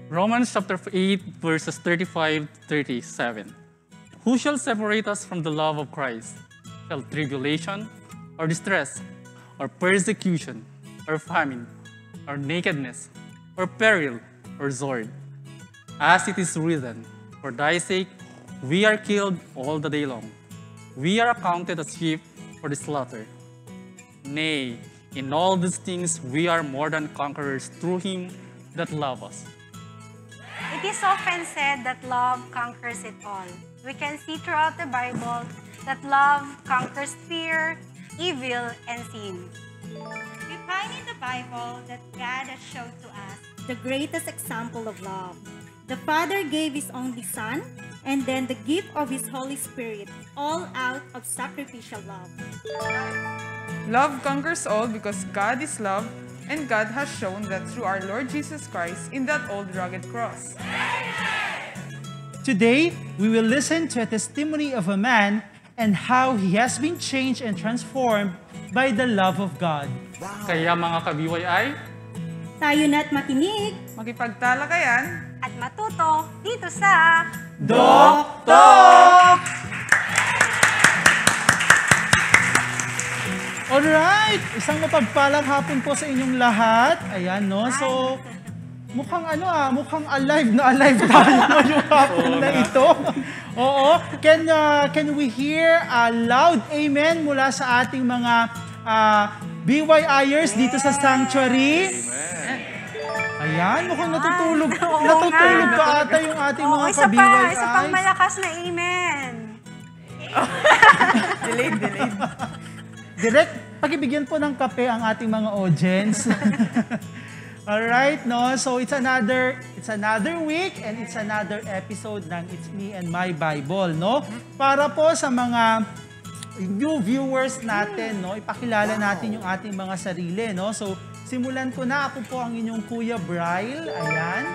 Romans chapter 8, verses 35-37. Who shall separate us from the love of Christ? Shall tribulation, or distress, or persecution, or famine, or nakedness, or peril, or sword? As it is written, for thy sake we are killed all the day long. We are accounted as sheep for the slaughter. Nay, in all these things we are more than conquerors through him that loved us. It is often said that love conquers it all. We can see throughout the Bible that love conquers fear, evil, and sin. We find in the Bible that God has shown to us the greatest example of love. The Father gave His only Son, and then the gift of His Holy Spirit, all out of sacrificial love. Love conquers all because God is love, and God has shown that through our Lord Jesus Christ in that old rugged cross. Today, we will listen to a testimony of a man and how he has been changed and transformed by the love of God. Kaya mga kabiway ay, Tayo na't makinig. Makipagtalakayan, At matuto dito sa Doc Talk! Alright! Isang mapagpalang hapon po sa inyong lahat. Ayan, no? So, mukhang mukhang alive na alive tayo ngayong hapon na ito. Oo. Can we hear a loud amen mula sa ating mga BYIers dito sa Sanctuary? Ayan, mukhang natutulog. Natutulog pa ata yung ating mga ka-BYIs. Isa pang malakas na amen. delayed. Direct, pakibigyan po ng kape ang ating mga audience. Alright, no? So it's another week and it's another episode ng It's Me and My Bible, no? Para po sa mga new viewers natin, no? Ipakilala natin yung ating mga sarili, no? So simulan ko na. Ako po ang inyong Kuya Bryle. Ayan.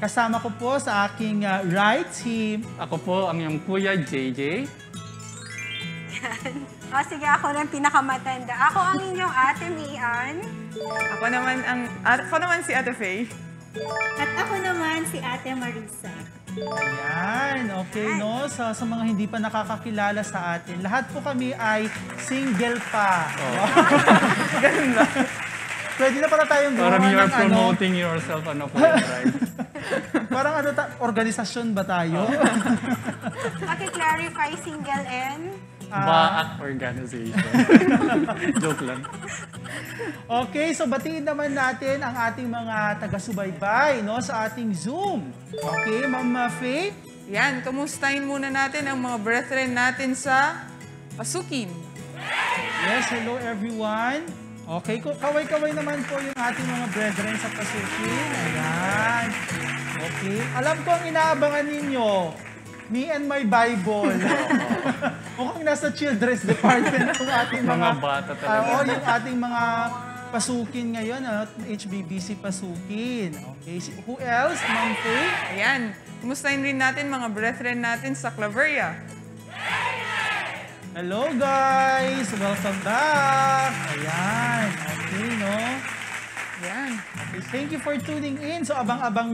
Kasama ko po sa aking right, ako po ang iyong Kuya JJ. O sige, ako na ang pinakamatanda. Ako ang inyong ate Mian. Ako naman si Ate Faye. At ako naman si Ate Marisa. Ayan, okay, no? Sa mga hindi pa nakakakilala sa atin, lahat po kami ay single pa. Oh. Ganun lang. Pwede na pala tayong gumawa Parang you are ng promoting yourself, right? Parang organisasyon ba tayo? Paki-clarify single and... Baak organization. Joke lang. Okay, so batiin naman natin ang ating mga taga-subaybay, no, sa ating Zoom. Okay, Ma'am Faye? Yan, kamustahin muna natin ang mga brethren natin sa Pasukin. Yes, hello everyone. Okay, kaway-kaway naman po yung ating mga brethren sa Pasukin. Ayan. Okay, alam ko ang inaabangan ninyo. Me and My Bible. Mukhang nasa children's department ng ating mga bata talaga. yung ating mga pasukin ngayon, HBBC Pasukin. Okay, who else? Ma'am Faye? Ayan, kumustahin rin natin mga brethren natin sa Claveria. Hello guys! Welcome back! Ayan, okay, no? Ayan. Okay, thank you for tuning in. So abang-abang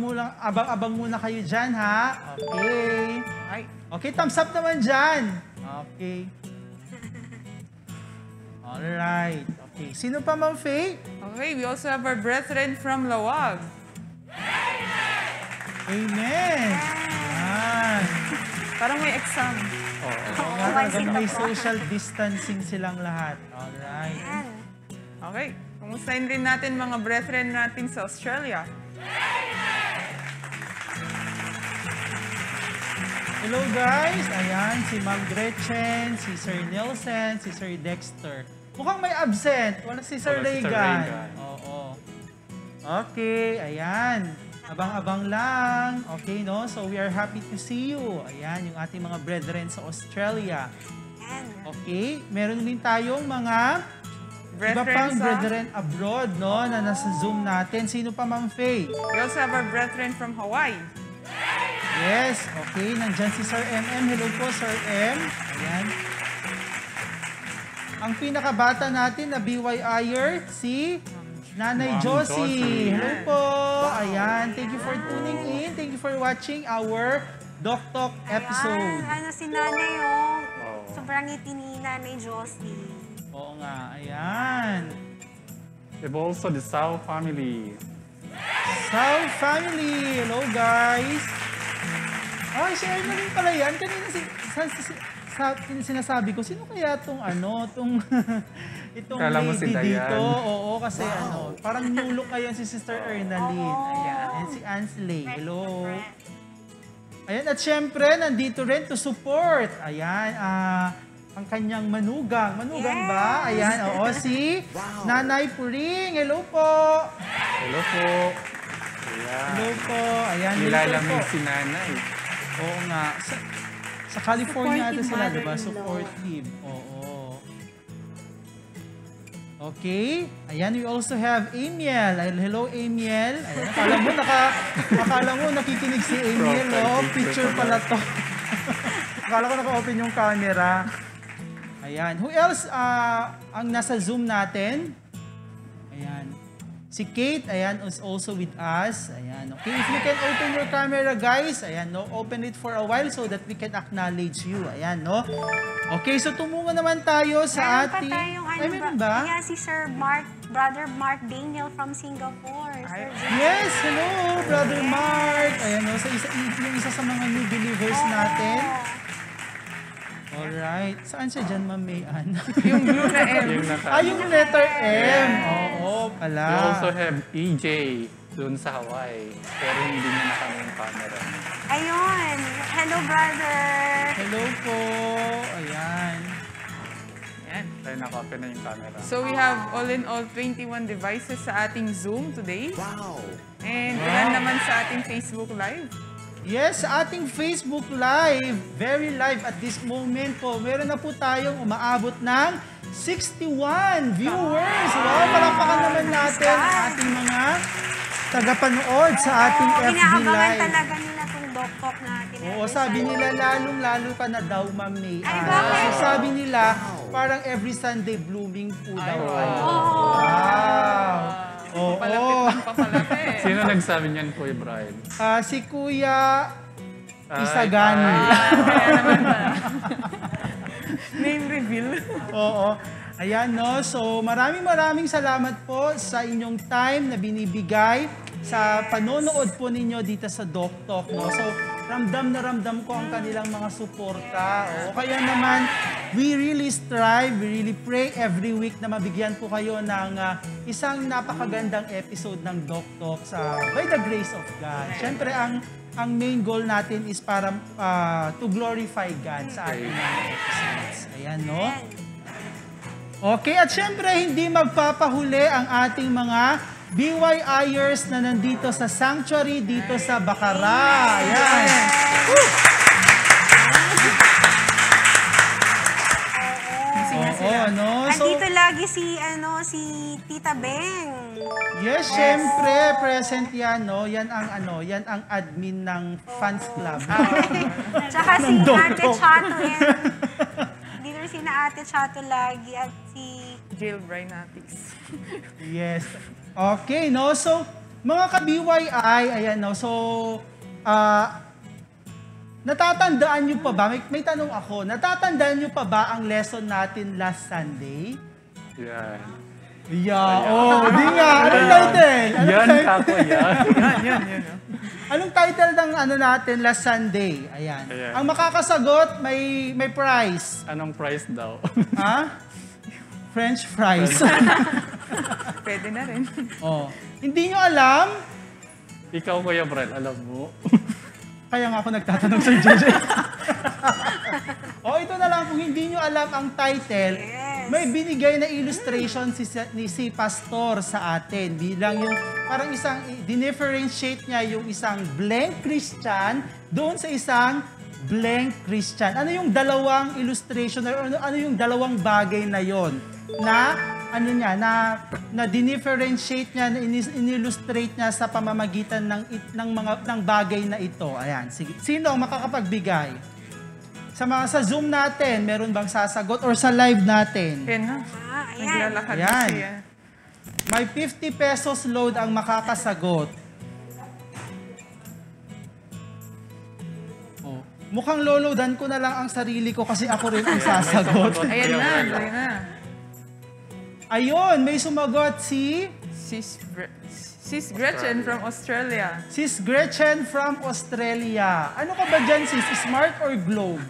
muna kayo dyan, ha? Okay. Ay, Okay, thumbs up naman dyan. Okay. Alright. Okay, sino pa, Ma'am Faye? okay, we also have our brethren from Lawag. Amen. Ayan. Parang may exam. Hanggang may social distancing silang lahat. Alright. Yan. Okay, kumustahin rin natin mga brethren natin sa Australia. Hello guys! Ayan, si Ma'am Gretchen, si Sir Nelson, si Sir Dexter. Mukhang may absent. Wala si Sir Wala si Sir Reagan. Reagan. Oo. Okay, ayan. Abang-abang lang. Okay, no? So we are happy to see you. Ayan, yung ating mga brethren sa Australia. Yan. Okay, meron din tayong mga iba pang brethren abroad, no? Na nasa Zoom natin. Sino pa, Ma'am Faye? We also have our brethren from Hawaii. Yes, okay. Nandyan si Sir MM. Hello po, Sir M. Ayan. Ang pinakabata natin na BYIer, si Nanay Ma'am Josie. Josie. Hello po. Ayan, thank you for tuning in. Thank you for watching our Doc Talk episode. Ayan, si nanay yung Wow. sobrang ngiti ni Nanay Josie. Oo nga, ayan. We have also the Sao family. Sao family. Hello, guys. Ay, si Ermeline pala yan. Kanina sinasabi ko, sino kaya itong itong Kala mo si lady Dayan. dito? Oo, kasi parang nulok ngayon si Sister Ermeline. Ayan. And si Ansley. Hello. Ayan, at syempre, nandito rin to support. Ayan, ang kanyang manugang. Manugang ba? Ayan, oo, si Nanay Puring. Hello po. Hello po. Ayan. Hello po. Ayan, Nilalamig po. si nanay. Oo nga. Sa California ata Supportive sila, diba? mother-in-law. Supportive. Oo. Okay. Ayan, we also have Amiel. Hello, Amiel. Ayan, akala mo nakikinig si Amiel, no? Profile Picture picture pala to. Akala ko naka-open yung camera. Ayan. Who else ang nasa Zoom natin? Ayan. Si Kate, ayan, is also with us. Ayan, okay. If you can open your camera, guys, ayan, no? Open it for a while so that we can acknowledge you. Ayan, no? Okay, so tumungo naman tayo sa Meron pa ating... tayong Ay, meron ba? Yeah, si Sir Mark, Brother Mark Daniel from Singapore. Sir James. Yes, hello, Brother Mark. Ayan, no? Yung isa sa mga new believers natin. Alright. Saan siya dyan, Ma'am Mayan? Yung blue na M. Yung naka- Yung letter M. Oo, pala. We also have EJ dun sa Hawaii. Pero hindi niya nakama yung camera. Ayun. Hello, brother. Hello po. Ayan. Yan. Kaya naka-open na yung camera. So we have all in all 21 devices sa ating Zoom today. Wow! And ilan naman sa ating Facebook Live. Yes, sa ating Facebook Live, very live at this moment po, meron na po tayong umaabot ng 61 viewers. Wow, palakpakan naman natin ang ating mga tagapanood sa ating FB Inaabangan Live. talaga nila itong doktok natin. Oo, sabi nila lalong-lalo ka na daw, Ma'am May. Ay, bakit? So sabi nila, parang every Sunday blooming po daw wow. kayo. Wow! Oo. Papalapit ng papalapit. Sino nagsabi niyan, Kuya Brian? Si Kuya Ay, Isagani. Kaya naman ba? Name reveal. Oo. Ayan, no? So, maraming salamat po sa inyong time na binibigay sa panonood po ninyo dito sa Doc Talk, no? So, ramdam na ramdam ko ang kanilang mga suporta. O kaya naman, we really strive, we really pray every week na mabigyan po kayo ng isang napakagandang episode ng Doc Talk by the grace of God. Siyempre, ang main goal natin is para to glorify God sa ating mga episodes. Ayan, no? Okay, at syempre, hindi magpapahuli ang ating mga BYIers na nandito sa sanctuary, dito sa Bacara. Ayan. Oo, no? So, Andito lagi si Tita Beng. yes, syempre, present yan, no? Yan ang admin ng fans club. Tsaka si Ng doktor. Ate Chato yan. Dito rin si na Ate Chato lagi at si... Jill Brinatis. Yes. Okay, no? So, mga ka-BYI, ayan, no? So, natatandaan nyo pa ba? May tanong ako. Natatandaan nyo pa ba ang lesson natin last Sunday? Yan. Yeah. Oh, di nga. Anong title? Yan, kako, yan. Yan. Anong title ng natin last Sunday? Ayan. Ayan. Ang makakasagot, may prize. Anong price daw? Ha? French fries. Pwede na rin. Oh. Hindi nyo alam? Ikaw, Kuya Brian, alam mo? Kaya nga ako nagtatanong sa JJ. Ito na lang, kung hindi nyo alam ang title, may binigay na illustration si Pastor sa atin. Bilang yung, parang dinifferentiate niya yung isang blank Christian doon sa isang blank Christian. Ano yung dalawang illustration or ano yung dalawang bagay na yon na na dinifferentiate niya, na in-illustrate niya sa pamamagitan ng bagay na ito. Ayan, sige. Sino ang makakapagbigay? Sa Zoom natin, meron bang sasagot or sa live natin? Yan na. Ayan. Naglalakad na Ayan. siya. May 50 pesos load ang makakasagot. Oh. Mukhang lolodan ko na lang ang sarili ko kasi ako rin ang sasagot. Ayan na, ayan na. Ayun, may sumagot si Sis Gretchen from Australia. Sis Gretchen from Australia. Ano ka ba dyan, sis? Smart or globe?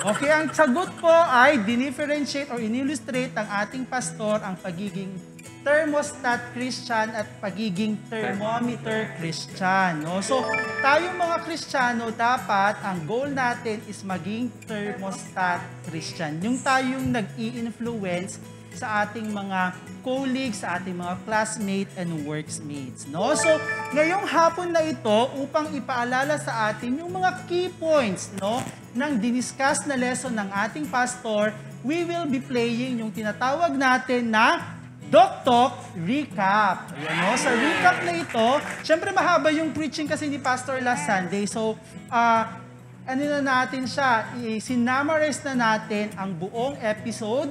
Okay, ang sagot po ay dinifferentiate or inillustrate ng ating pastor ang pagiging thermostat Christian at pagiging thermometer Christian. No? So, tayong mga Kristiyano, dapat ang goal natin is maging thermostat Christian. Yung tayong nag-i-influence sa ating mga colleagues, sa ating mga classmates and workmates. No? So, ngayong hapon na ito, upang ipaalala sa atin yung mga key points, no, ng diniscuss na lesson ng ating pastor, we will be playing yung tinatawag natin na Doc Talk Recap. Ayan, no? Sa recap na ito, syempre mahaba yung preaching kasi ni Pastor last Sunday. So, ano na natin siya, sinamarize na natin ang buong episode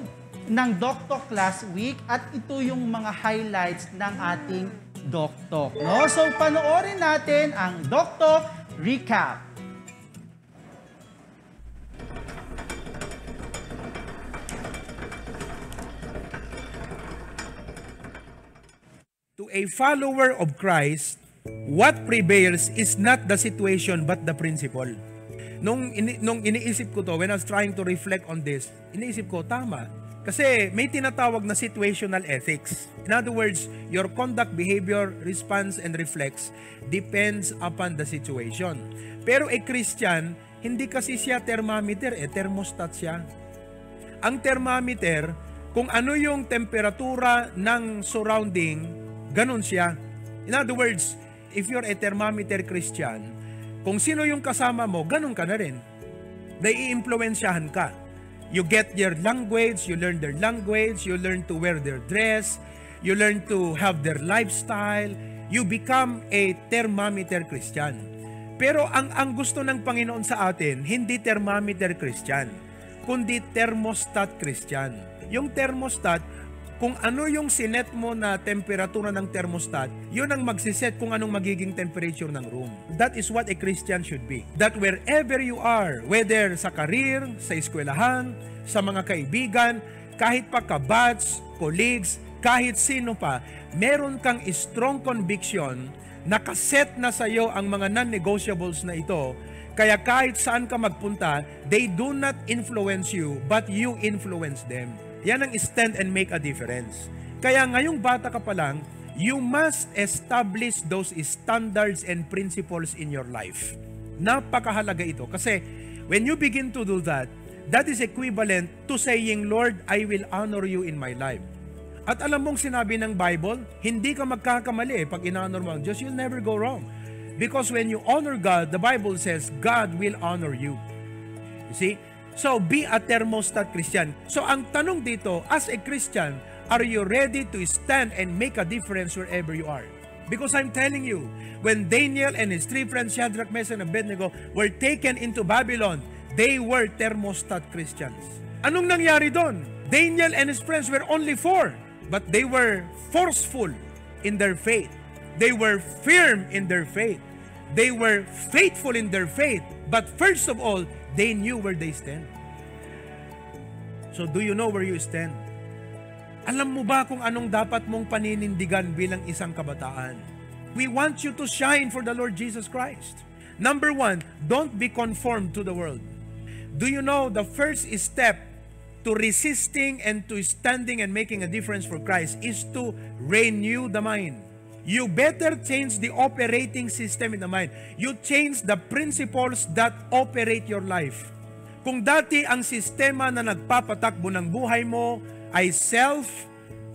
ng Doc Talk last week at ito yung mga highlights ng ating Doc Talk. No? So, panoorin natin ang Doc Talk Recap. To a follower of Christ, what prevails is not the situation but the principle. Nung iniisip ko to, when I was trying to reflect on this, iniisip ko, tama. Kasi may tinatawag na situational ethics. In other words, your conduct, behavior, response, and reflex depends upon the situation. Pero a Christian, hindi kasi siya thermometer, thermostat siya. Ang thermometer, kung ano yung temperatura ng surrounding, ganun siya. In other words, if you're a thermometer Christian, kung sino yung kasama mo, ganun ka na rin. Nai-influensyahan ka. You get their language, you learn their language, you learn to wear their dress, you learn to have their lifestyle, you become a thermometer Christian. Pero ang gusto ng Panginoon sa atin, hindi thermometer Christian, kundi thermostat Christian. Yung thermostat, kung ano yung sinet mo na temperatura ng thermostat, yun ang magsiset kung anong magiging temperature ng room. That is what a Christian should be. That wherever you are, whether sa career, sa eskwelahan, sa mga kaibigan, kahit pa kabatch, colleagues, kahit sino pa, meron kang strong conviction, nakaset na sa iyo ang mga non-negotiables na ito, kaya kahit saan ka magpunta, they do not influence you, but you influence them. Yan ang stand and make a difference. Kaya ngayong bata ka pa lang, you must establish those standards and principles in your life. Napakahalaga ito kasi when you begin to do that, that is equivalent to saying, Lord, I will honor you in my life. At alam mong sinabi ng Bible, hindi ka magkakamali pag in-honor mo ang Diyos, you'll never go wrong. Because when you honor God, the Bible says, God will honor you. You see? So, be a thermostat Christian. So, ang tanong dito, as a Christian, are you ready to stand and make a difference wherever you are? Because I'm telling you, when Daniel and his three friends, Shadrach, Meshach, and Abednego, were taken into Babylon, they were thermostat Christians. Anong nangyari doon? Daniel and his friends were only 4, but they were forceful in their faith. They were firm in their faith. They were faithful in their faith. But first of all, they knew where they stand. So do you know where you stand? Alam mo ba kung anong dapat mong paninindigan bilang isang kabataan? We want you to shine for the Lord Jesus Christ. Number 1, don't be conformed to the world. Do you know the first step to resisting and to standing and making a difference for Christ is to renew the mind. You better change the operating system in the mind. You change the principles that operate your life. Kung dati ang sistema na nagpapatakbo ng buhay mo ay self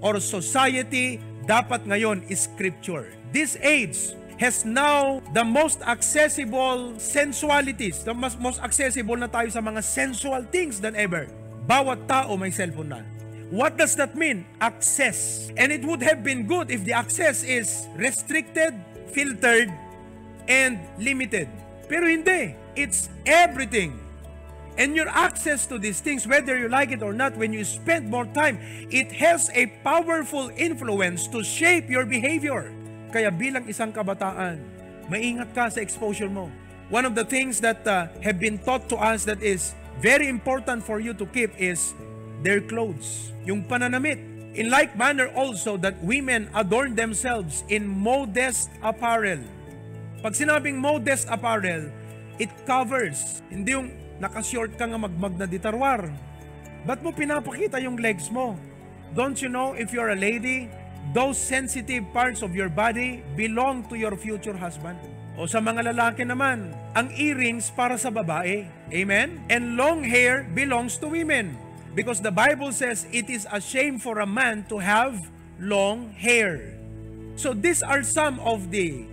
or society, dapat ngayon is scripture. This age has now the most accessible sensualities. The most accessible na tayo sa mga sensual things than ever. Bawat tao may cellphone na. What does that mean? Access. And it would have been good if the access is restricted, filtered, and limited. Pero hindi. It's everything. And your access to these things, whether you like it or not, when you spend more time, it has a powerful influence to shape your behavior. Kaya bilang isang kabataan, maingat ka sa exposure mo. One of the things that have been taught to us that is very important for you to keep is their clothes, yung pananamit. In like manner also that women adorn themselves in modest apparel. Pag sinabing modest apparel, it covers. Hindi yung nakashort ka nga magmag na ditarwar. Ba't mo pinapakita yung legs mo? Don't you know if you're a lady, those sensitive parts of your body belong to your future husband? O sa mga lalaki naman, ang earrings para sa babae. Amen? And long hair belongs to women. Because the Bible says it is a shame for a man to have long hair. So these are some of the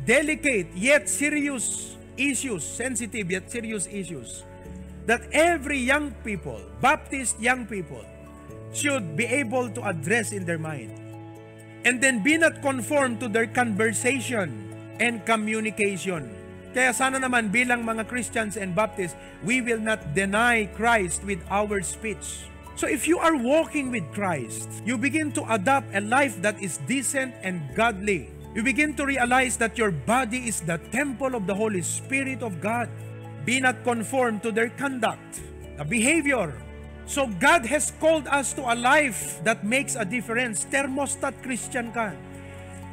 delicate yet serious issues, sensitive yet serious issues, that every young people, Baptist young people, should be able to address in their mind. And then be not conformed to their conversation and communication. Kaya sana naman bilang mga Christians and Baptists, we will not deny Christ with our speech. So if you are walking with Christ, you begin to adopt a life that is decent and godly. You begin to realize that your body is the temple of the Holy Spirit of God. Be not conformed to their conduct, a behavior. So God has called us to a life that makes a difference. Thermostat Christian ka.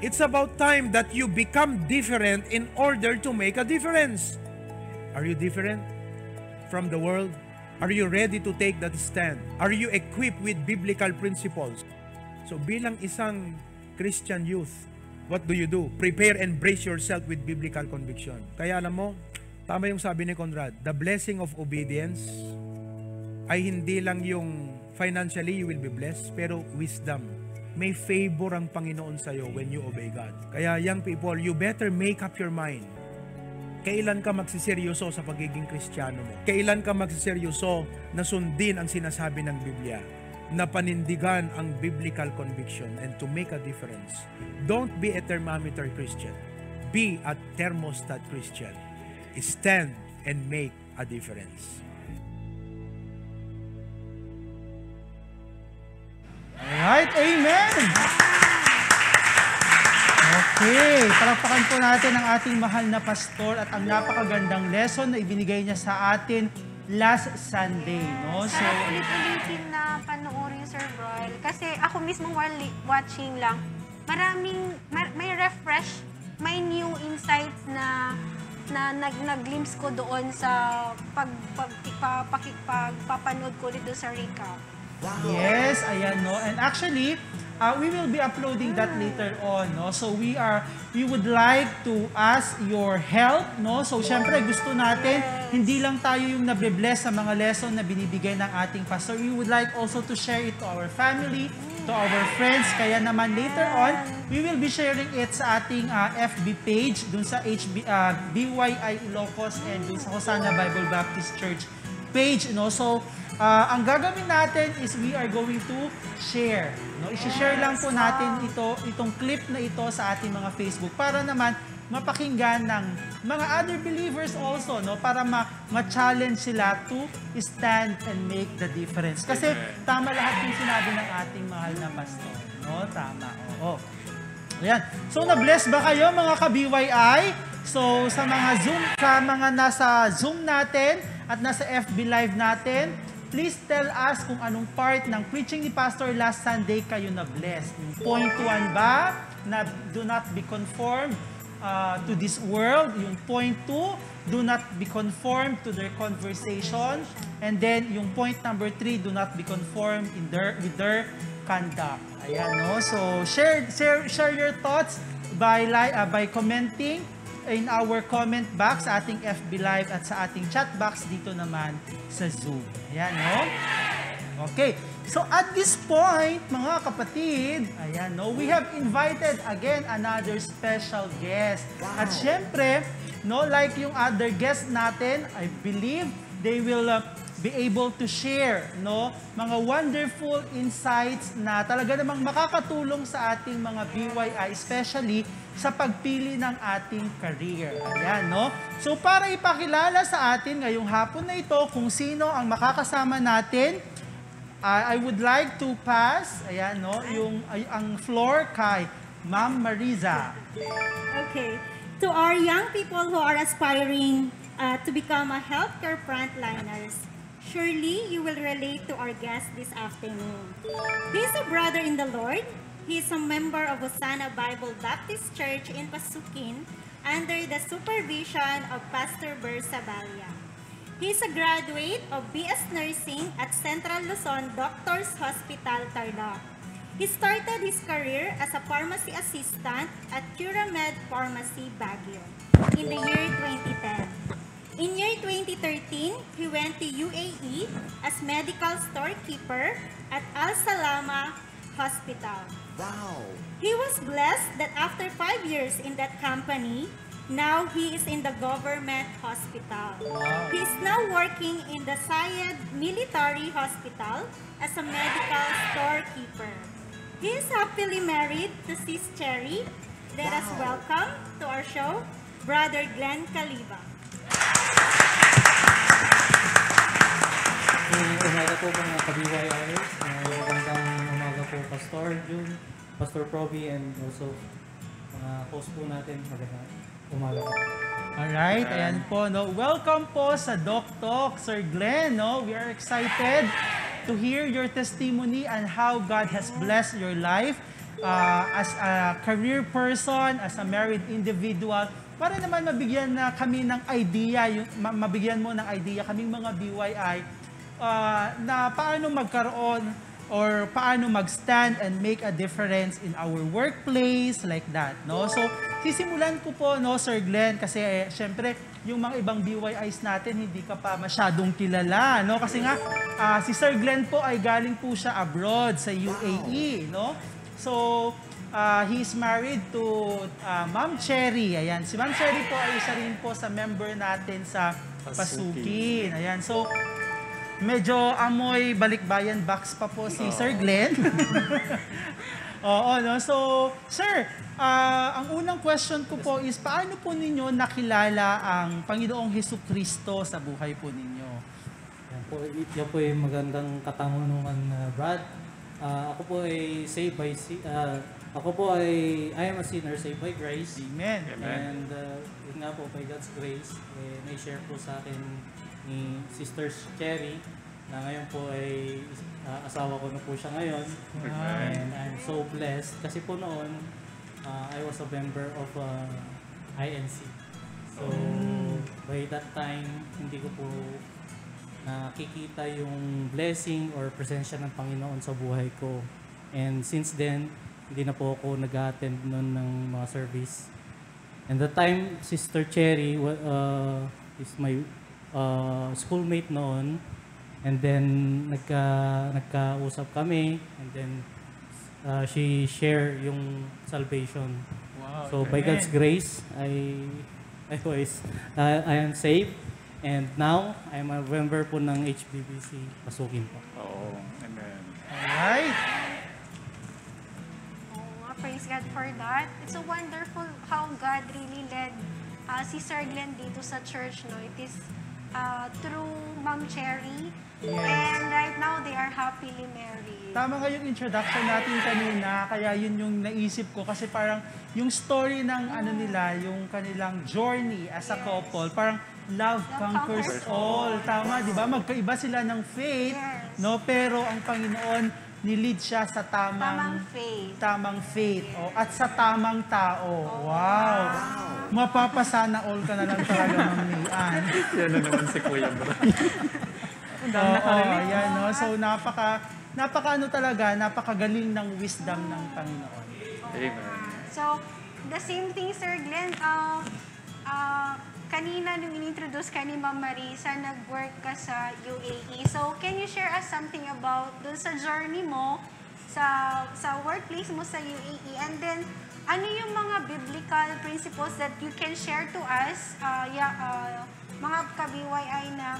It's about time that you become different in order to make a difference. Are you different from the world? Are you ready to take that stand? Are you equipped with biblical principles? So bilang isang Christian youth, what do? Prepare and brace yourself with biblical conviction. Kaya alam mo, tama yung sabi ni Conrad, the blessing of obedience ay hindi lang yung financially you will be blessed, pero wisdom. May favor ang Panginoon sa'yo when you obey God. Kaya young people, you better make up your mind. Kailan ka magsiseryoso sa pagiging Kristiyano mo? Kailan ka magsiseryoso na sundin ang sinasabi ng Biblia? Na panindigan ang biblical conviction and to make a difference. Don't be a thermometer Christian. Be a thermostat Christian. Stand and make a difference. Alright, amen! Okay, palakpakan po natin ang ating mahal na pastor at ang napakagandang lesson na ibinigay niya sa atin last Sunday, no? So, Sarap ulit-ulitin na panoorin, Sir Broil. Kasi ako mismo while watching lang, may refresh, may new insights na nag-glimpse ko doon sa pagpapanood ko ulit doon sa recap. yes, ayan, no? And actually, we will be uploading that later on, no? So we would like to ask your help, no? So syempre gusto natin, hindi lang tayo yung nabe-bless sa mga lesson na binibigay ng ating pastor. We would like also to share it to our family, to our friends. Kaya naman later on, we will be sharing it sa ating FB page, dun sa BYI Ilocos and dun sa Hosanna Bible Baptist Church page, no? So ang gagawin natin is we are going to share, no? I-share lang po natin itong clip na ito sa ating mga Facebook para naman mapakinggan ng mga other believers also, no? Para ma-challenge sila to stand and make the difference. Kasi tama lahat yung sinabi ng ating mahal na pastor, no? Tama, oo. Ayan. So na-bless ba kayo mga ka-BYI? So sa mga nasa Zoom natin at nasa FB Live natin, please tell us kung anong part ng preaching ni Pastor last Sunday kayo na-bless. Point 1 ba na do not be conformed to this world? Yung point 2, do not be conformed to their conversation. And then yung point number 3, do not be conformed with their conduct. Ayan, no? So share your thoughts by commenting in our comment box sa ating FB Live at sa ating chat box dito naman sa Zoom. Ayan, no? Okay. So at this point, mga kapatid, ayan, no, we have invited again another special guest. At syempre, no, like yung other guests natin, I believe they will be able to share, no, mga wonderful insights na talaga namang makakatulong sa ating mga BYI, especially sa pagpili ng ating career. Ayan, no? So para ipakilala sa atin ngayong hapon na ito kung sino ang makakasama natin, I would like to pass, ayan, no, ang floor kay Ma'am Mariza. Okay. To our young people who are aspiring to become a healthcare frontliners, surely you will relate to our guest this afternoon. He is a brother in the Lord. He is a member of Hosanna Bible Baptist Church in Pasukin under the supervision of Pastor Bersa Balia. He is a graduate of BS Nursing at Central Luzon Doctors Hospital, Tarlac. He started his career as a pharmacy assistant at Curamed Pharmacy, Baguio in the year 2010. In year 2013, he went to UAE as medical storekeeper at Al Salama Hospital. Wow! He was blessed that after 5 years in that company, now he is in the government hospital. Wow. He is now working in the Syed Military Hospital as a medical storekeeper. He is happily married to Sis Cherry. Let us welcome to our show, Brother Glenn Caliba. Umaga po mga ka-BYIers. Magandang umaga po, Pastor June, Pastor Proby, and also mga host po natin. Magandang umaga po. Alright, ayan po, no. Welcome po sa Doc Talk, Sir Glenn, no. We are excited to hear your testimony and how God has blessed your life as a career person, as a married individual. Para naman mabigyan na kami ng idea, mabigyan mo ng idea kaming mga BYI na paano magkaroon or paano mag-stand and make a difference in our workplace, like that, no? So, sisimulan ko po, no, Sir Glenn, kasi syempre, yung mga ibang BYIs natin, hindi ka pa masyadong kilala, no? Kasi nga, si Sir Glenn po ay galing po siya abroad sa UAE, no? So, he is married to Ma'am Cherry. Ayan, si Ma'am Cherry po ay isa rin po sa member natin sa Pasukin. Ayan, so, medyo amoy balikbayan box pa po si Sir Glenn. Oo, no? So, Sir, ang unang question ko po is, paano po ninyo nakilala ang Panginoong Hesukristo sa buhay po ninyo? Yan po ay magandang katanungan, Brad. Ako po ay saved by I am a sinner saved by grace. Amen. And yun nga po, by God's grace, may share po sa akin ni Sister Cherry na ngayon po ay asawa ko na po siya ngayon. And I'm so blessed kasi po noon I was a member of INC. So by that time hindi ko po nakikita yung blessing or presensya ng Panginoon sa buhay ko. And since then, hindi na po ako nag-attend noon ng mga service. And the time Sister Cherry is my schoolmate noon, and then nagkausap kami, and then she share yung salvation. Wow. So by God's grace, I am saved, and now I'm a member po ng HBBC Pasukin po. Oo. Amen. Alright. Praise God for that. It's so wonderful how God really led si Sir Glenn dito sa church, no? It is through Ma'am Cherry. Yes. And right now, they are happily married. Tama nga yung introduction natin kanina, kaya yun yung naisip ko kasi parang yung story ng ano nila, yung kanilang journey as a couple, parang love conquers all. Tama, di ba? Magkaiba sila ng faith, Yes. no? Pero ang Panginoon nilid siya sa Tamang faith. tamang faith at sa tamang tao. Wow. Mapapasana all ka na lang talaga, Ma'am Lian. Yan na naman si Kuya Bro. Ayan, no? So napakagaling ng wisdom ng Panginoon. Amen. So, the same thing, Sir Glenn, kanina nung in-introduce ka ni Ma'am Marisa, nag-work ka sa UAE. So, can you share us something about dun sa journey mo sa workplace mo sa UAE? And then, ano yung mga biblical principles that you can share to us, mga ka-BYI na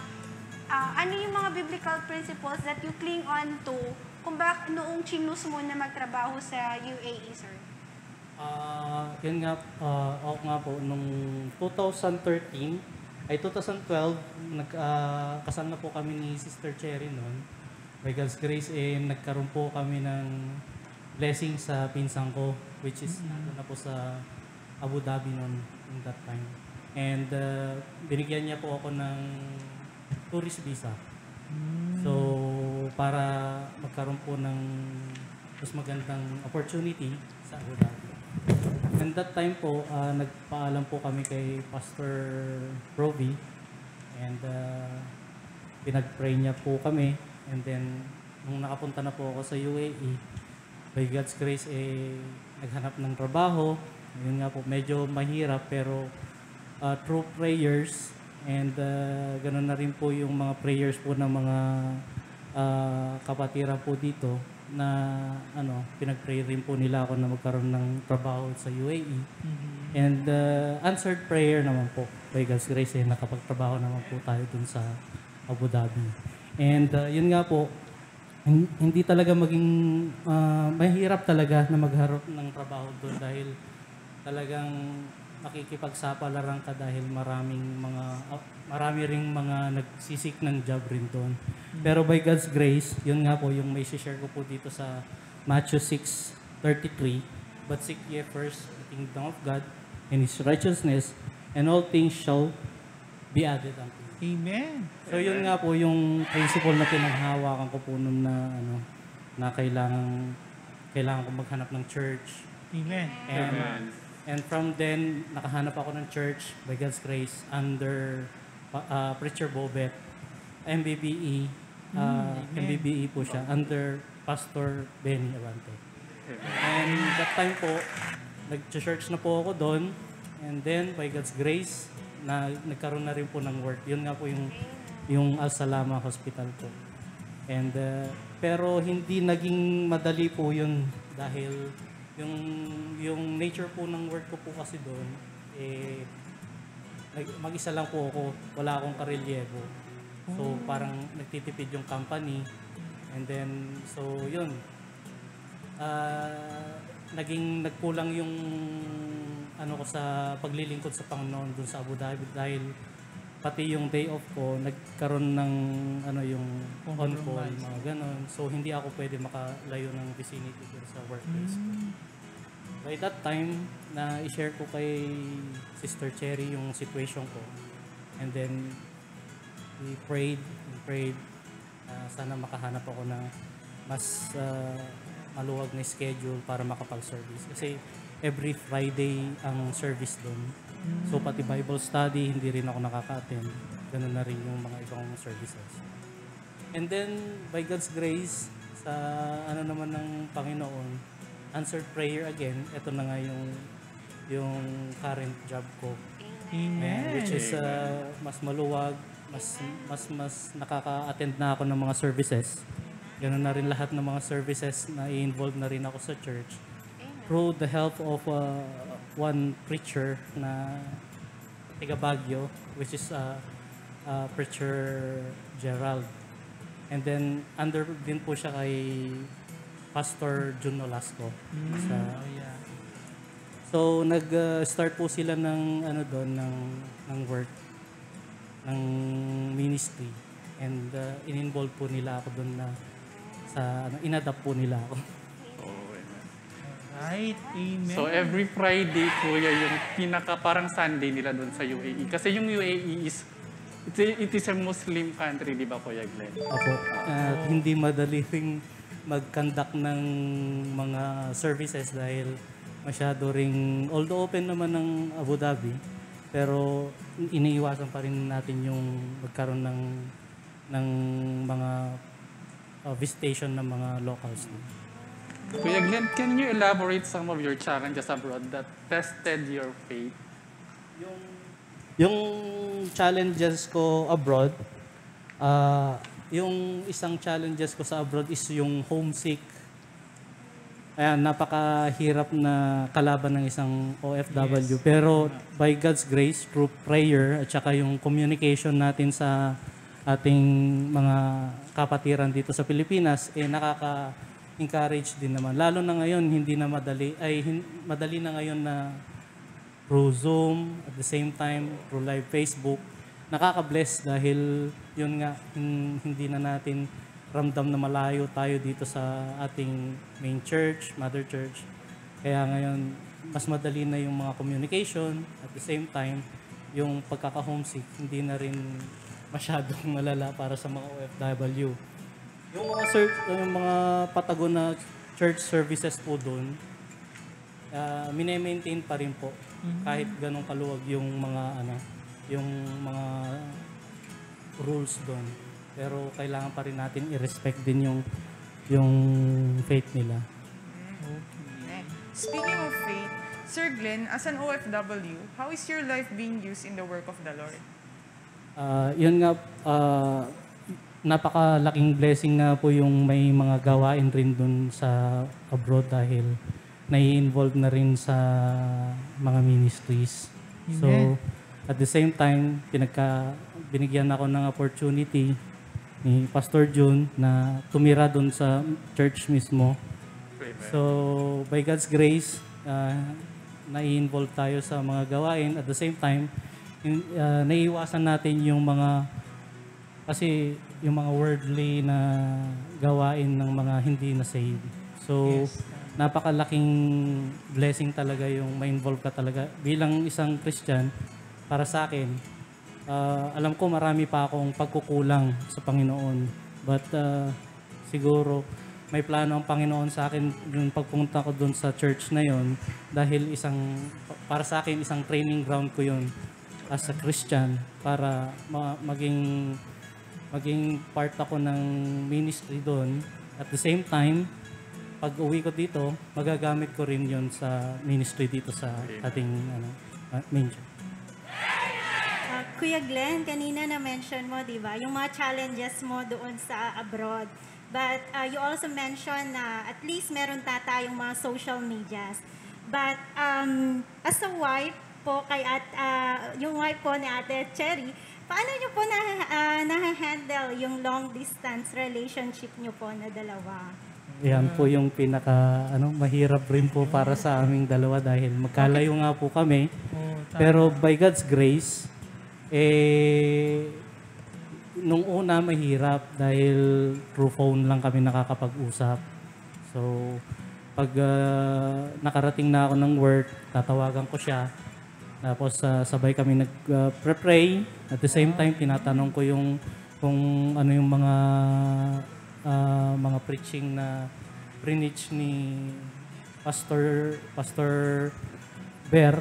ano yung mga biblical principles that you cling on to kung noong chinus mo na magtrabaho sa UAE, sir? Yun nga, ako nga po, nung 2013, ay 2012, kasal na po kami ni Sister Cherry noon. By God's grace, nagkaroon po kami ng blessing sa pinsan ko, which is na po sa Abu Dhabi noon in that time. And binigyan niya po ako ng tourist visa. So, para magkaroon po ng mas magandang opportunity sa Abu Dhabi. And that time po, nagpaalam po kami kay Pastor Roby. And pinag-pray niya po kami. And then, nung nakapunta na po ako sa UAE, by God's grace, naghanap ng trabaho. Yun nga po, medyo mahirap pero through prayers and ganoon na rin po yung mga prayers po ng mga kapatiran po dito na pinag-pray rin po nila ako na magkaroon ng trabaho sa UAE. And answered prayer naman po. By God's grace, nakapagtrabaho naman po tayo dun sa Abu Dhabi. And yun nga po, hindi talaga maging mahirap talaga na magharap ng trabaho doon dahil talagang makikipagsapalaran ka dahil marami ring mga nagsisik ng job rin doon. Pero by God's grace, yun nga po yung may share ko po dito sa Matthew 6:33, but seek ye first the kingdom of God and His righteousness, and all things shall be added unto you. Amen. So yun nga po yung principle na pinaghahawakan ko po nung na kailangan ko maghanap ng church. Amen. And from then, nakahanap ako ng church by God's grace under Preacher Bobet, MBBE. MBBE po siya, under Pastor Benny Abante. And that time po, nag-church na po ako doon. And then, by God's grace, nagkaroon na rin po ng work. Yun nga po yung Al Salama Hospital po. And, pero hindi naging madali po yun dahil yung nature po ng work ko po kasi doon, mag-isa lang po ako, wala akong karelyebo. So parang nagtitipid yung company. And then, so yun. Nagkulang yung ko sa paglilingkod sa Panginoon doon sa Abu Dhabi dahil pati yung day off ko, nagkaroon ng yung on-call, mga ganon. So, hindi ako pwede makalayo ng vicinity sa workplace ko. By that time, na-share ko kay Sister Cherry yung situation ko. And then, we prayed. Sana makahanap ako ng mas maluwag na schedule para makapag-service. Kasi every Friday ang service doon. So pati Bible study, hindi rin ako nakaka-attend. Ganun na rin yung mga ibang services. And then, by God's grace, sa naman ng Panginoon, answered prayer again. Ito na nga yung current job ko. Amen. Which is mas maluwag, mas nakaka-attend na ako ng mga services. Ganun na rin lahat ng mga services na i-involve na rin ako sa church. Through the help of one preacher na taga Baguio, which is Preacher Gerald. And then, under din po siya kay Pastor Jun Nolasco. So, nag-start po sila ng ng work, ng ministry. And in-involve po nila ako doon na in-adapt po nila ako. Right, amen. So every Friday, kuya, yung parang Sunday nila doon sa UAE. Kasi yung UAE it is a Muslim country, di ba, Kuya Glenn? Opo. Hindi madali ring mag-conduct ng mga services dahil masyado ring, although open naman ng Abu Dhabi, pero iniiwasan pa rin natin yung magkaroon ng mga visitation ng mga locals. Kuya Glenn, can you elaborate some of your challenges abroad that tested your faith? Yung challenges ko abroad, yung isang challenges ko sa abroad is yung homesick. Ayan, napakahirap na kalaban ng isang OFW. Pero by God's grace, through prayer at saka yung communication natin sa ating mga kapatiran dito sa Pilipinas, nakaka-encourage din naman. Lalo na ngayon, hindi na madali, madali na ngayon na through Zoom, at the same time, through live Facebook. Nakaka-bless dahil yun nga, hindi na natin ramdam na malayo tayo dito sa ating main church, mother church. Kaya ngayon, mas madali na yung mga communication. At the same time, yung pagkaka-homesick, hindi na rin masyadong malala para sa mga OFW. Yung mga patagon na church services po doon, mine-maintain pa rin po kahit ganong kaluwag yung mga rules doon. Pero kailangan pa rin natin i-respect din yung faith nila. Speaking of faith, Sir Glenn, as an OFW, how is your life being used in the work of the Lord? Yun nga, napakalaking blessing nga po yung may mga gawain rin dun sa abroad dahil nai-involve na rin sa mga ministries. So, at the same time, binigyan ako ng opportunity ni Pastor June na tumira dun sa church mismo. So, by God's grace, nai-involve tayo sa mga gawain. At the same time, naiiwasan natin yung mga, kasi yung mga worldly na gawain ng mga hindi na saved. So, napakalaking blessing talaga yung ma-involve ka talaga. Bilang isang Christian, para sa akin, alam ko marami pa akong pagkukulang sa Panginoon. But siguro, may plano ang Panginoon sa akin yung pagpunta ko doon sa church na yon dahil para sa akin, isang training ground ko yon as a Christian para maging part ako ng ministry doon. At the same time, pag uwi ko dito, magagamit ko rin yon sa ministry dito sa ating main church. Kuya Glenn, kanina na-mention mo, di ba, yung mga challenges mo doon sa abroad. But you also mentioned na at least meron tayong mga social medias. But as a wife po, yung wife po ni Ate Cherry, paano nyo po na-handle yung long distance relationship nyo po na dalawa? Yan po yung mahirap rin po para sa aming dalawa dahil magkalayo nga po kami. Pero by God's grace, nung una mahirap dahil through phone lang kami nakakapag-usap. So, pag nakarating na ako ng work, tatawagan ko siya. Tapos sabay kami nag-pray. At the same time, tinatanong ko kung ano yung mga preaching na preach ni Pastor Bear.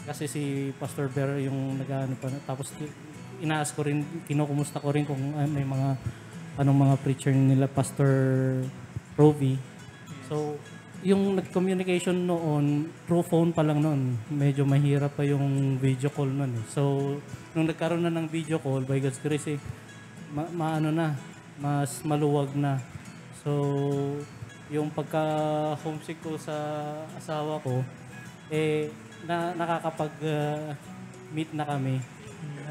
Kasi si Pastor Bear yung nag-ano pa. Tapos inaas ko rin, kinukumusta ko rin kung may anong mga preacher nila, Pastor Rovi. So, yung nag-communication noon, through phone pa lang noon, medyo mahirap pa yung video call noon. So, nung nagkaroon na ng video call, by God's grace, mas maluwag na. So, yung pagka-homesick ko sa asawa ko, nakakapag-meet na kami.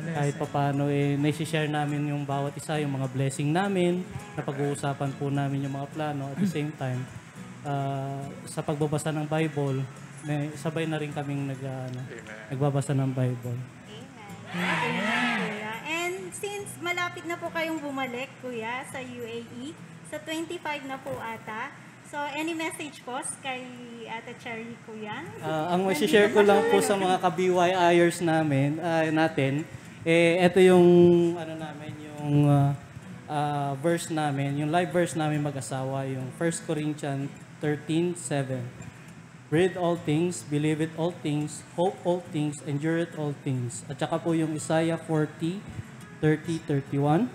Kahit pa paano, naisishare namin yung bawat isa, yung mga blessing namin, napag-uusapan po namin yung mga plano. At the same time, sa pagbabasa ng Bible, sabay na rin kaming nagbabasa ng Bible. Amen. And since malapit na po kayong bumalik, Kuya, sa UAE, sa 25 na po ata, so any message po kay Ate Cherry, Kuya? Ang share ko lang po sa mga ka-BYIers natin, ito yung yung verse namin, yung live verse namin mag-asawa, yung 1 Corinthians 13:7. Read all things, believe it all things, hope all things, endure it all things. At saka po yung Isaiah 40:30-31.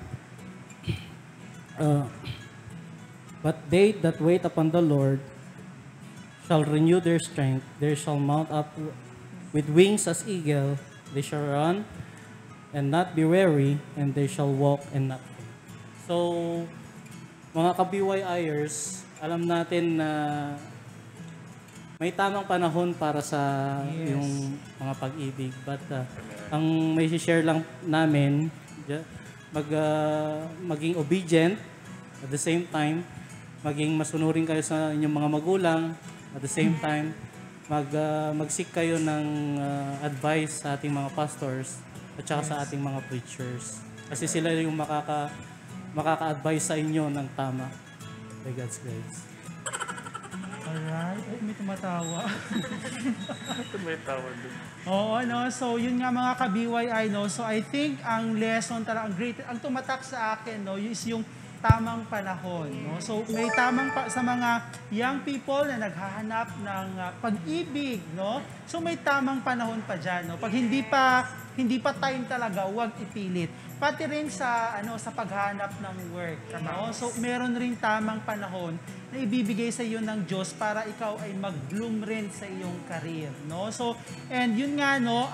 But they that wait upon the Lord shall renew their strength. They shall mount up with wings as eagle. They shall run and not be weary, and they shall walk and not faint. So, mga ka-BYIers, alam natin na may tamang panahon para sa yung mga pag-ibig. But ang may share lang namin, maging obedient, at the same time, maging masunurin kayo sa inyong mga magulang, at the same time, mag-seek kayo ng advice sa ating mga pastors at saka sa ating mga preachers. Kasi sila yung makaka-advise sa inyo ng tama. By God's grace. Alright. Ay, may tumatawa. May tawag doon. Oo, no? So, yun nga mga ka-BYI, no? So, I think ang lesson talaga, ang tumatak sa akin, no, is yung tamang panahon, no? So, may tamang sa mga young people na naghahanap ng pag-ibig, no? So, may tamang panahon pa dyan, no? Pag hindi pa time talaga, huwag ipilit. Pati rin sa paghanap ng work, no? So, meron rin tamang panahon na ibibigay sa iyo ng Diyos para ikaw ay mag-bloom rin sa iyong career, no? So, and yun nga, no,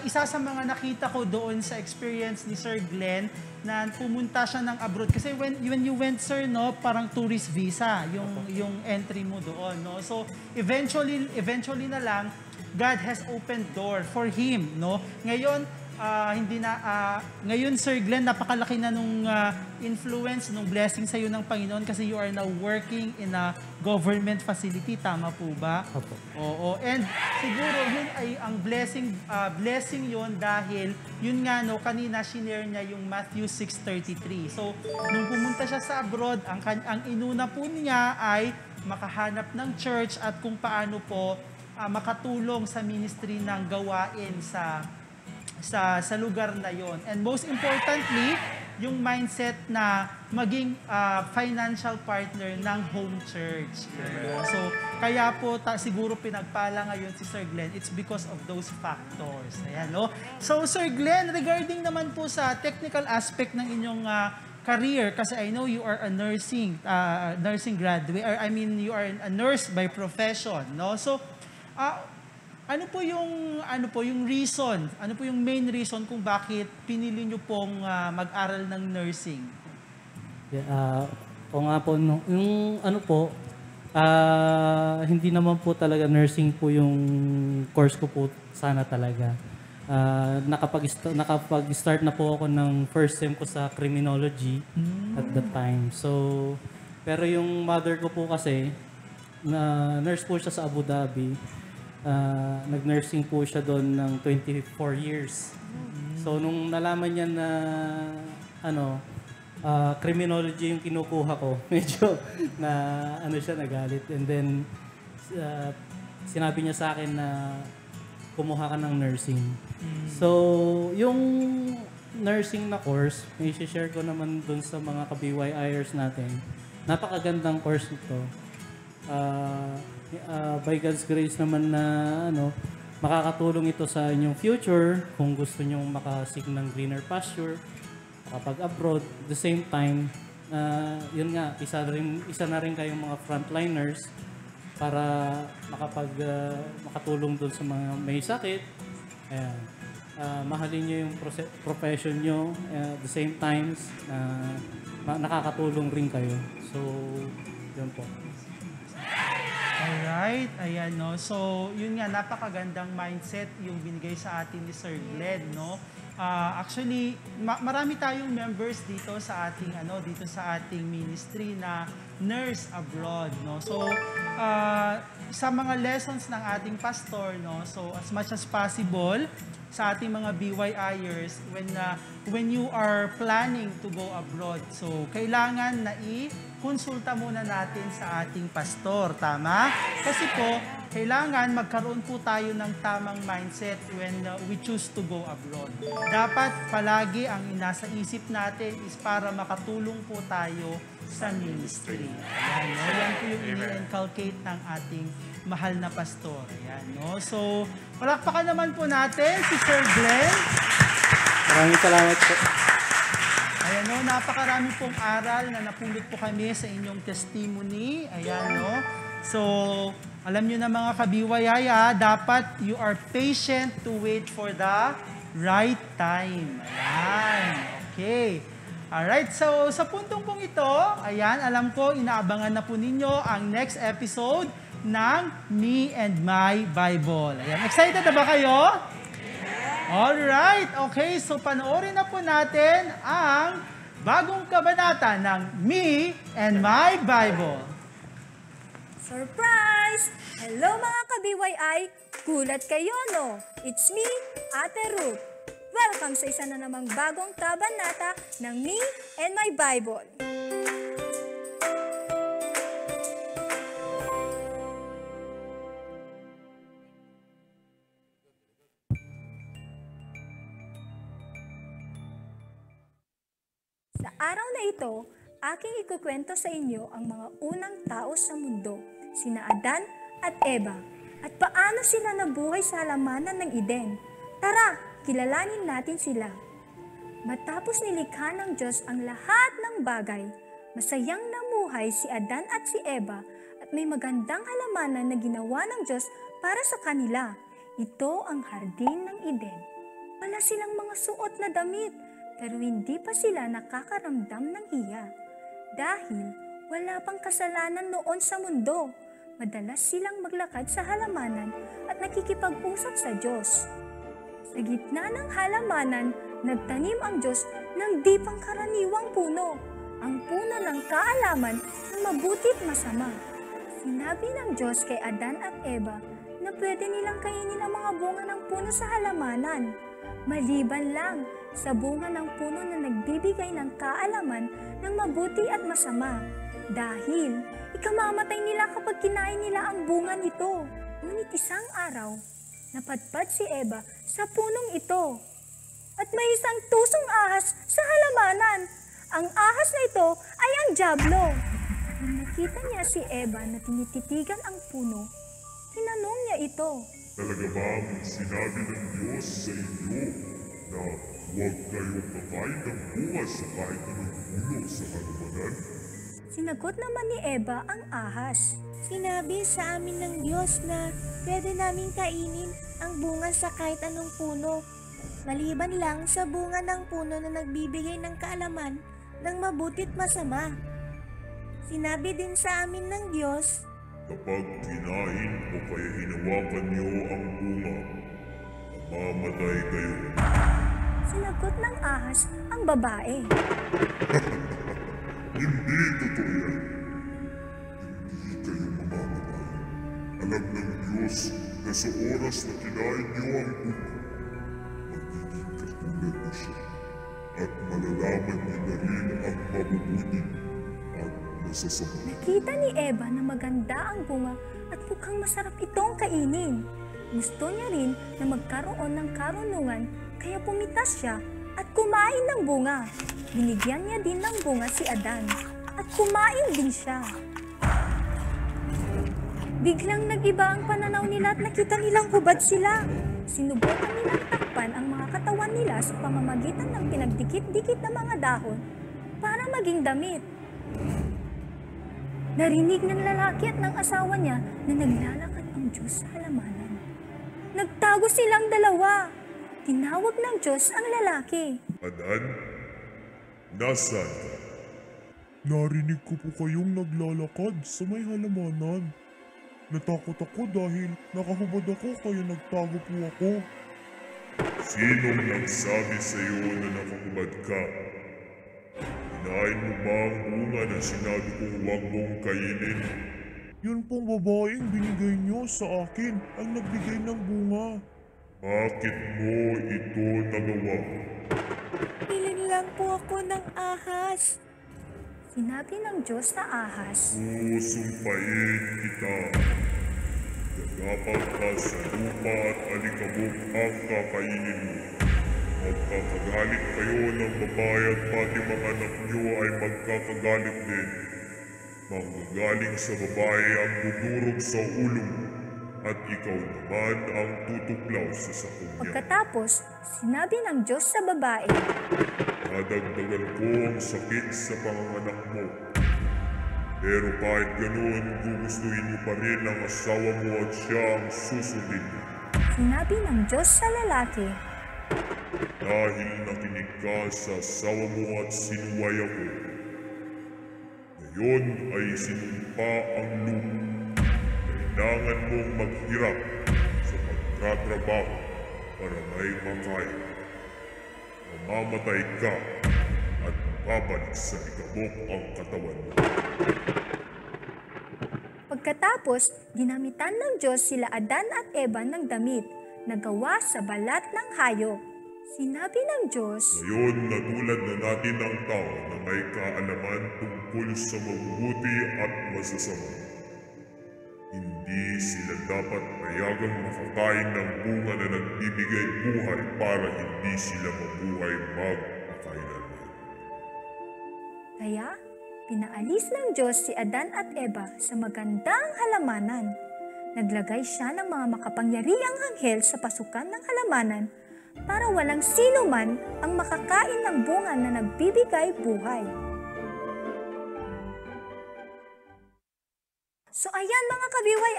isa sa mga nakita ko doon sa experience ni Sir Glenn na pumunta siya ng abroad kasi when you went, sir, no, parang tourist visa yung entry mo doon, no? So eventually na lang God has opened door for him, no? Ngayon Sir Glenn, napakalaki na nung influence, nung blessing sa iyo ng Panginoon kasi you are now working in a government facility, tama po ba? Opo. Oo, and siguro yun ay ang blessing yun dahil yun nga, no, kanina shinare niya yung Matthew 6:33. So, nung pumunta siya sa abroad, ang inuna po niya ay makahanap ng church at kung paano po makatulong sa ministry ng gawain sa lugar na yon. And most importantly, yung mindset na maging financial partner ng home church. So, kaya po siguro pinagpala ngayon si Sir Glenn, it's because of those factors. Ayan, no? So, Sir Glenn, regarding naman po sa technical aspect ng inyong career, kasi I know you are a nursing graduate, or I mean, you are a nurse by profession, no? So, ano po yung reason? Ano po yung main reason kung bakit pinili niyo pong mag-aral ng nursing? O nga po, hindi naman po talaga nursing po yung course ko po sana talaga. Nakapag-start na po ako ng first sem ko sa criminology at that time. So, pero yung mother ko po kasi, nurse po siya sa Abu Dhabi. Nag-nursing po siya doon ng 24 years. So, nung nalaman niya na criminology yung kinukuha ko, medyo nagalit. And then, sinabi niya sa akin na kumuha ka ng nursing. So, yung nursing na course, may share ko naman doon sa mga ka-BYIers natin. Napakagandang course nito. By God's grace naman na makakatulong ito sa inyong future kung gusto nyong makasig ng greener pasture kapag abroad. At the same time, yun nga, isa na rin kayong mga frontliners para makatulong doon sa mga may sakit. Ayan. Mahalin nyo yung profession nyo. At the same time, nakakatulong rin kayo. So, yun po. Alright, ayan, no. So, yun nga, napakagandang mindset yung binigay sa atin ni Sir Glenn, no. Actually, marami tayong members dito sa ating ministry na nurse abroad, no. So, sa mga lessons ng ating pastor, no. So, as much as possible sa ating mga BYIers when you are planning to go abroad, so kailangan na konsulta muna natin sa ating pastor, tama? Kasi po, kailangan magkaroon po tayo ng tamang mindset when we choose to go abroad. Dapat palagi ang nasa isip natin is para makatulong po tayo sa ministry. Ayan, no? Yan po yung ini-inculcate ng ating mahal na pastor. Ayan, no? So, palakpakan naman po natin si Sir Glenn. Maraming salamat po. Ayan, no, napakarami pong aral na napulot po kami sa inyong testimony. Ayan, no. So, alam nyo na mga ka-BYI, dapat you are patient to wait for the right time. Ayan, okay. Alright, so sa puntong pong ito, ayan, alam ko, inaabangan na po ninyo ang next episode ng Me and My Bible. Ayan, excited na ba kayo? Alright, okay, so panoorin na po natin ang bagong kabanata ng Me and My Bible. Surprise! Hello mga ka-BYI! Gulat kayo, no? It's me, Ate Ruth. Welcome sa isa na namang bagong kabanata ng Me and My Bible. Sa araw na ito, aking ikukwento sa inyo ang mga unang tao sa mundo, sina Adan at Eva, at paano sila nabuhay sa halamanan ng Eden. Tara, kilalanin natin sila. Matapos nilikha ng Diyos ang lahat ng bagay, masayang namuhay si Adan at si Eva at may magandang halamanan na ginawa ng Diyos para sa kanila. Ito ang hardin ng Eden. Wala silang mga suot na damit, pero hindi pa sila nakakaramdam ng hiya. Dahil wala pang kasalanan noon sa mundo, madalas silang maglakad sa halamanan at nakikipag-usap sa Diyos. Sa gitna ng halamanan, nagtanim ang Diyos ng di pangkaraniwang puno, ang puno ng kaalaman ng mabuti't masama. Sinabi ng Diyos kay Adan at Eva na pwede nilang kainin ang mga bunga ng puno sa halamanan, maliban lang sa bunga ng puno na nagbibigay ng kaalaman ng mabuti at masama. Dahil ikamamatay nila kapag kinain nila ang bunga nito. Ngunit isang araw, napadpad si Eva sa punong ito. At may isang tusong ahas sa halamanan. Ang ahas na ito ay ang dyablo. Nang nakita niya si Eva na tinititigan ang puno, tinanong niya ito. Talaga bang sinabi ng Diyos sa inyo na huwag kayong kakain ng bunga sa kahit anong puno sa halamanan? Sinagot naman ni Eva ang ahas. Sinabi sa amin ng Diyos na pwede namin kainin ang bunga sa kahit anong puno, maliban lang sa bunga ng puno na nagbibigay ng kaalaman ng mabuti't masama. Sinabi din sa amin ng Diyos, kapag kinain o kaya hinawakan niyo ang bunga, mamamatay kayo. Sinagot ng ahas ang babae. Hindi totoo yan. Hindi kayo mamamatay. Alam ng Diyos na sa oras na kinain niyo ang bunga, magiging katulad na siya at malalaman niyo na rin ang mabubuti at masasama. Nakita ni Eva na maganda ang bunga at mukhang masarap itong kainin. Gusto niya rin na magkaroon ng karunungan kaya pumitas siya at kumain ng bunga. Binigyan niya din ng bunga si Adan at kumain din siya. Biglang nag-iba ang pananaw nila at nakita nilang hubad sila. Sinubukan nilang takpan ang mga katawan nila sa pamamagitan ng pinagdikit-dikit na mga dahon para maging damit. Narinig ng lalaki at ng asawa niya na naglalakad ang Diyos sa halamanan. Nagtago silang dalawa. Tinawag ng Diyos ang lalaki. Adan, nasaan ka? Narinig ko po kayong naglalakad sa may halamanan. Natakot ako dahil nakahubad ako kaya nagtago po ako. Sinong nagsabi sa iyo na nakahubad ka? Kinain mo ba ang bunga na sinabi kong huwag mong kainin? Yun pong babaeng binigay niyo sa akin ang nagbigay ng bunga. Bakit mo ito nagawa? Pilin lang po ako ng ahas. Sinabi ng Diyos sa ahas. Susumpain kita. Gagapang ka sa lupa at alikabok ang kakainin mo. Magkakagalit kayo ng babae at pati mga anak niyo ay magkakagalit din. Manggagaling sa babae ang dudurog sa ulo mo at ikaw naman ang tutuklaw sa sako niya. Pagkatapos, sinabi ng Diyos sa babae, nadagdagan ko ang sakit sa panganganak mo. Pero kahit ganoon, gugustuhin mo pa rin ang asawa mo at siya ang susundin mo. Sinabi ng Diyos sa lalaki, dahil nakinig ka sa asawa mo at sinuway ako, ngayon ay sinumpa ang lupa. Kailangan mong maghirap sa pagtatrabaho para may makain. Mamamatay ka at babalik sa ikabok ang katawan mo. Pagkatapos, ginamitan ng Diyos sila Adan at Eva ng damit na gawa sa balat ng hayop. Sinabi ng Diyos, Ngayon natulad na natin ang tao na may kaalaman tungkol sa mabubuti at masasama. Hindi sila dapat payagang makakain ng bunga na nagbibigay buhay para hindi sila mabuhay magpakailanman. kaya pinaalis ng Diyos si Adan at Eva sa magandang halamanan. Naglagay siya ng mga makapangyarihang anghel sa pasukan ng halamanan para walang sino man ang makakain ng bunga na nagbibigay buhay. So ayan mga kabiway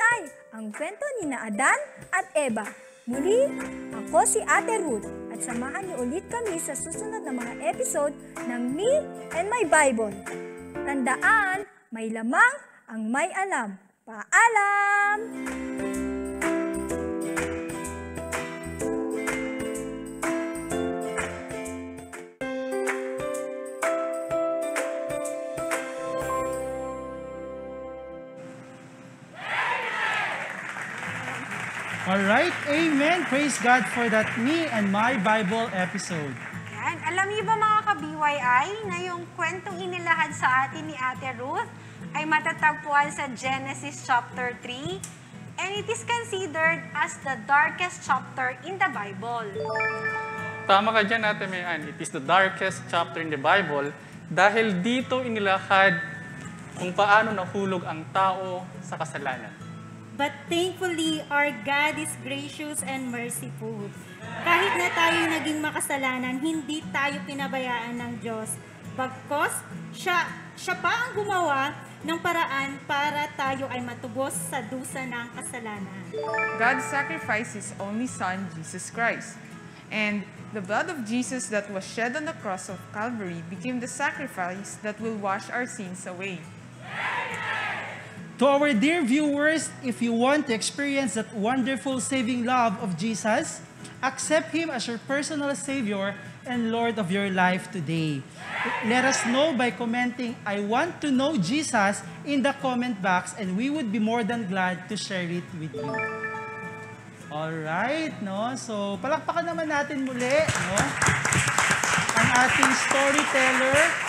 ang kwento ni na Adan at Eva. Muli, ako si Ate Ruth at samahan niyo ulit kami sa susunod na mga episode ng Me and My Bible. Tandaan, may lamang ang may alam. Paalam! Alright, amen. Praise God for that Me and My Bible episode. Yan. Alam niyo ba mga ka-BYI na yung kwentong inilahad sa atin ni Ate Ruth ay matatagpuan sa Genesis chapter 3 and it is considered as the darkest chapter in the Bible. Tama ka dyan, Ate Mayan. It is the darkest chapter in the Bible dahil dito inilahad kung paano nahulog ang tao sa kasalanan. But thankfully, our God is gracious and merciful. Kahit na tayo naging makasalanan, hindi tayo pinabayaan ng Diyos. Bagkos, siya pa ang gumawa ng paraan para tayo ay matubos sa dusa ng kasalanan. God sacrificed His only Son, Jesus Christ. And the blood of Jesus that was shed on the cross of Calvary became the sacrifice that will wash our sins away. To our dear viewers, if you want to experience that wonderful saving love of Jesus, accept Him as your personal Savior and Lord of your life today. Let us know by commenting, I want to know Jesus in the comment box and we would be more than glad to share it with you. Alright, no? So, palakpakan naman natin muli, no? Ang ating storyteller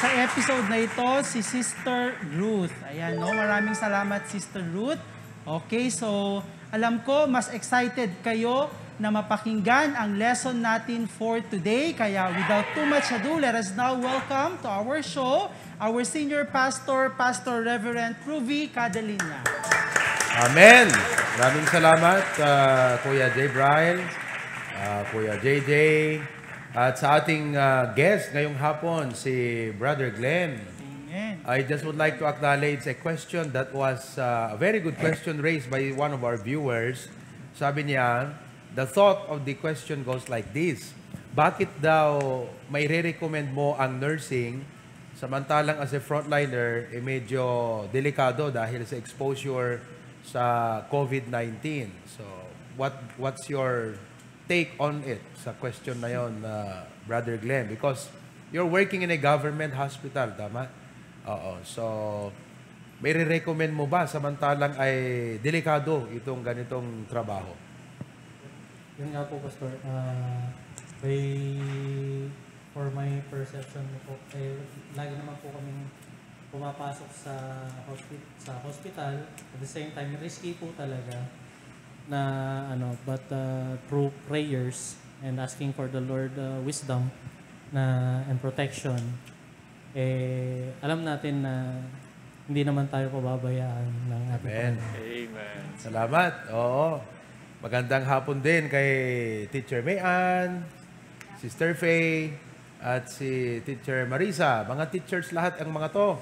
sa episode na ito, si Sister Ruth. Ayan, no? Maraming salamat, Sister Ruth. Okay, so alam ko, mas excited kayo na mapakinggan ang lesson natin for today. Kaya without too much ado, let us now welcome to our show, our senior pastor, Pastor Reverend Ruby Cadalina. Amen! Maraming salamat, Kuya J. Brian, Kuya JJ, at sa ating guest ngayong hapon, si Brother Glenn. Amen. I just would like to acknowledge a question that was a very good question raised by one of our viewers. Sabi niya, the thought of the question goes like this: bakit daw may re-recommend mo ang nursing samantalang as a frontliner medyo delikado dahil sa exposure sa COVID-19? So, what's your take on it sa question na yon, Brother Glenn? Because you're working in a government hospital, tama? Oo. So, may re-recommend mo ba samantalang ay delikado itong ganitong trabaho? Yun nga po, Pastor. For my perception po, lagi naman po kaming pumapasok sa hospital. At the same time, risky po talaga na but through prayers and asking for the Lord wisdom and protection, alam natin na hindi naman tayo pababayaan ng ating Amen. Amen. Salamat. Oo. Magandang hapon din kay Teacher Mayan, Sister Faye, at si Teacher Marisa. Mga teachers lahat ang mga to.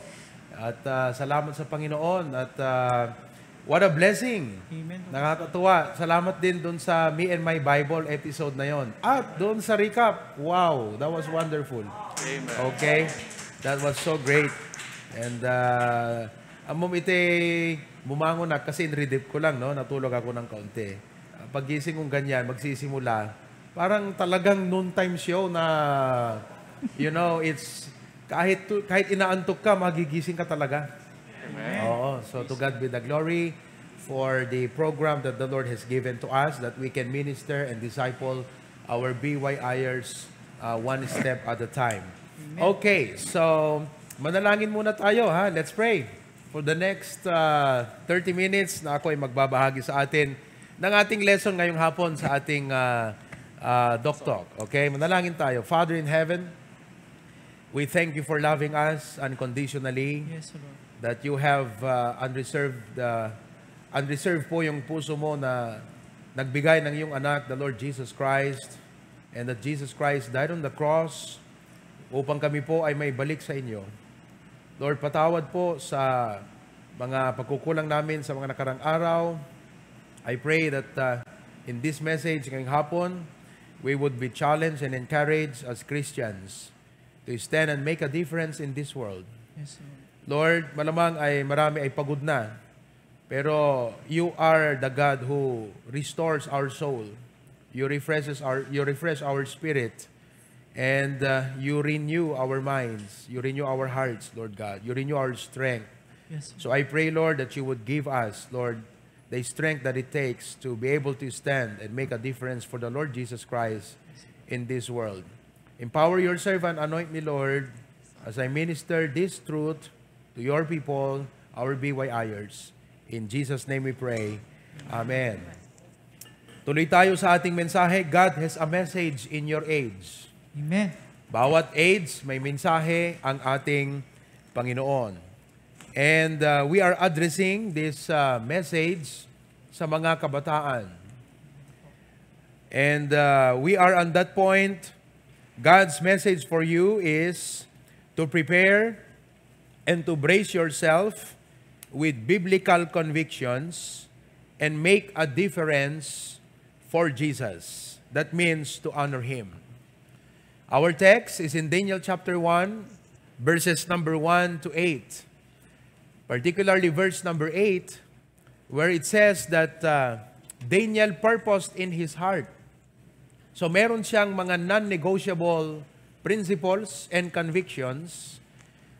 At salamat sa Panginoon. At what a blessing. Amen. Nakakatuwa. Salamat din doon sa Me and My Bible episode na yon. At doon sa recap. Wow, that was wonderful. Amen. Okay? That was so great. And ang bumangon na kasi in-redip ko lang, no? Natulog ako ng kaunti. Paggising kong ganyan, magsisimula, parang talagang noontime show na, it's, kahit inaantok ka, magigising ka talaga. Amen. Oo. So to God be the glory for the program that the Lord has given to us, that we can minister and disciple our BYIers one step at a time. Okay, so manalangin muna tayo, ha? Let's pray. For the next 30 minutes na ako ay magbabahagi sa atin ng ating lesson ngayong hapon sa ating Doc Talk. Okay, manalangin tayo. Father in heaven, we thank you for loving us unconditionally. Yes, Lord. That you have unreserved po yung puso mo na nagbigay ng iyong anak, the Lord Jesus Christ, and that Jesus Christ died on the cross upang kami po ay may balik sa inyo. Lord, patawad po sa mga pagkukulang namin sa mga nakarang araw. I pray that in this message ngayong hapon, we would be challenged and encouraged as Christians to stand and make a difference in this world. Yes, Lord. Lord, malamang ay marami ay pagod na, pero you are the God who restores our soul. You refresh our spirit, and you renew our minds. You renew our hearts, Lord God. You renew our strength. Yes. So I pray, Lord, that you would give us, Lord, the strength that it takes to be able to stand and make a difference for the Lord Jesus Christ in this world. Empower your servant, anoint me, Lord, as I minister this truth to your people, our BYIers. In Jesus' name we pray. Amen. Tuloy tayo sa ating mensahe. God has a message in your age. Amen. Bawat age, may mensahe ang ating Panginoon. And we are addressing this message sa mga kabataan. And we are on that point. God's message for you is to prepare and to brace yourself with biblical convictions and make a difference for Jesus. That means to honor Him. Our text is in Daniel chapter 1, verses number 1 to 8. Particularly verse number 8, where it says that Daniel purposed in his heart. So meron siyang mga non-negotiable principles and convictions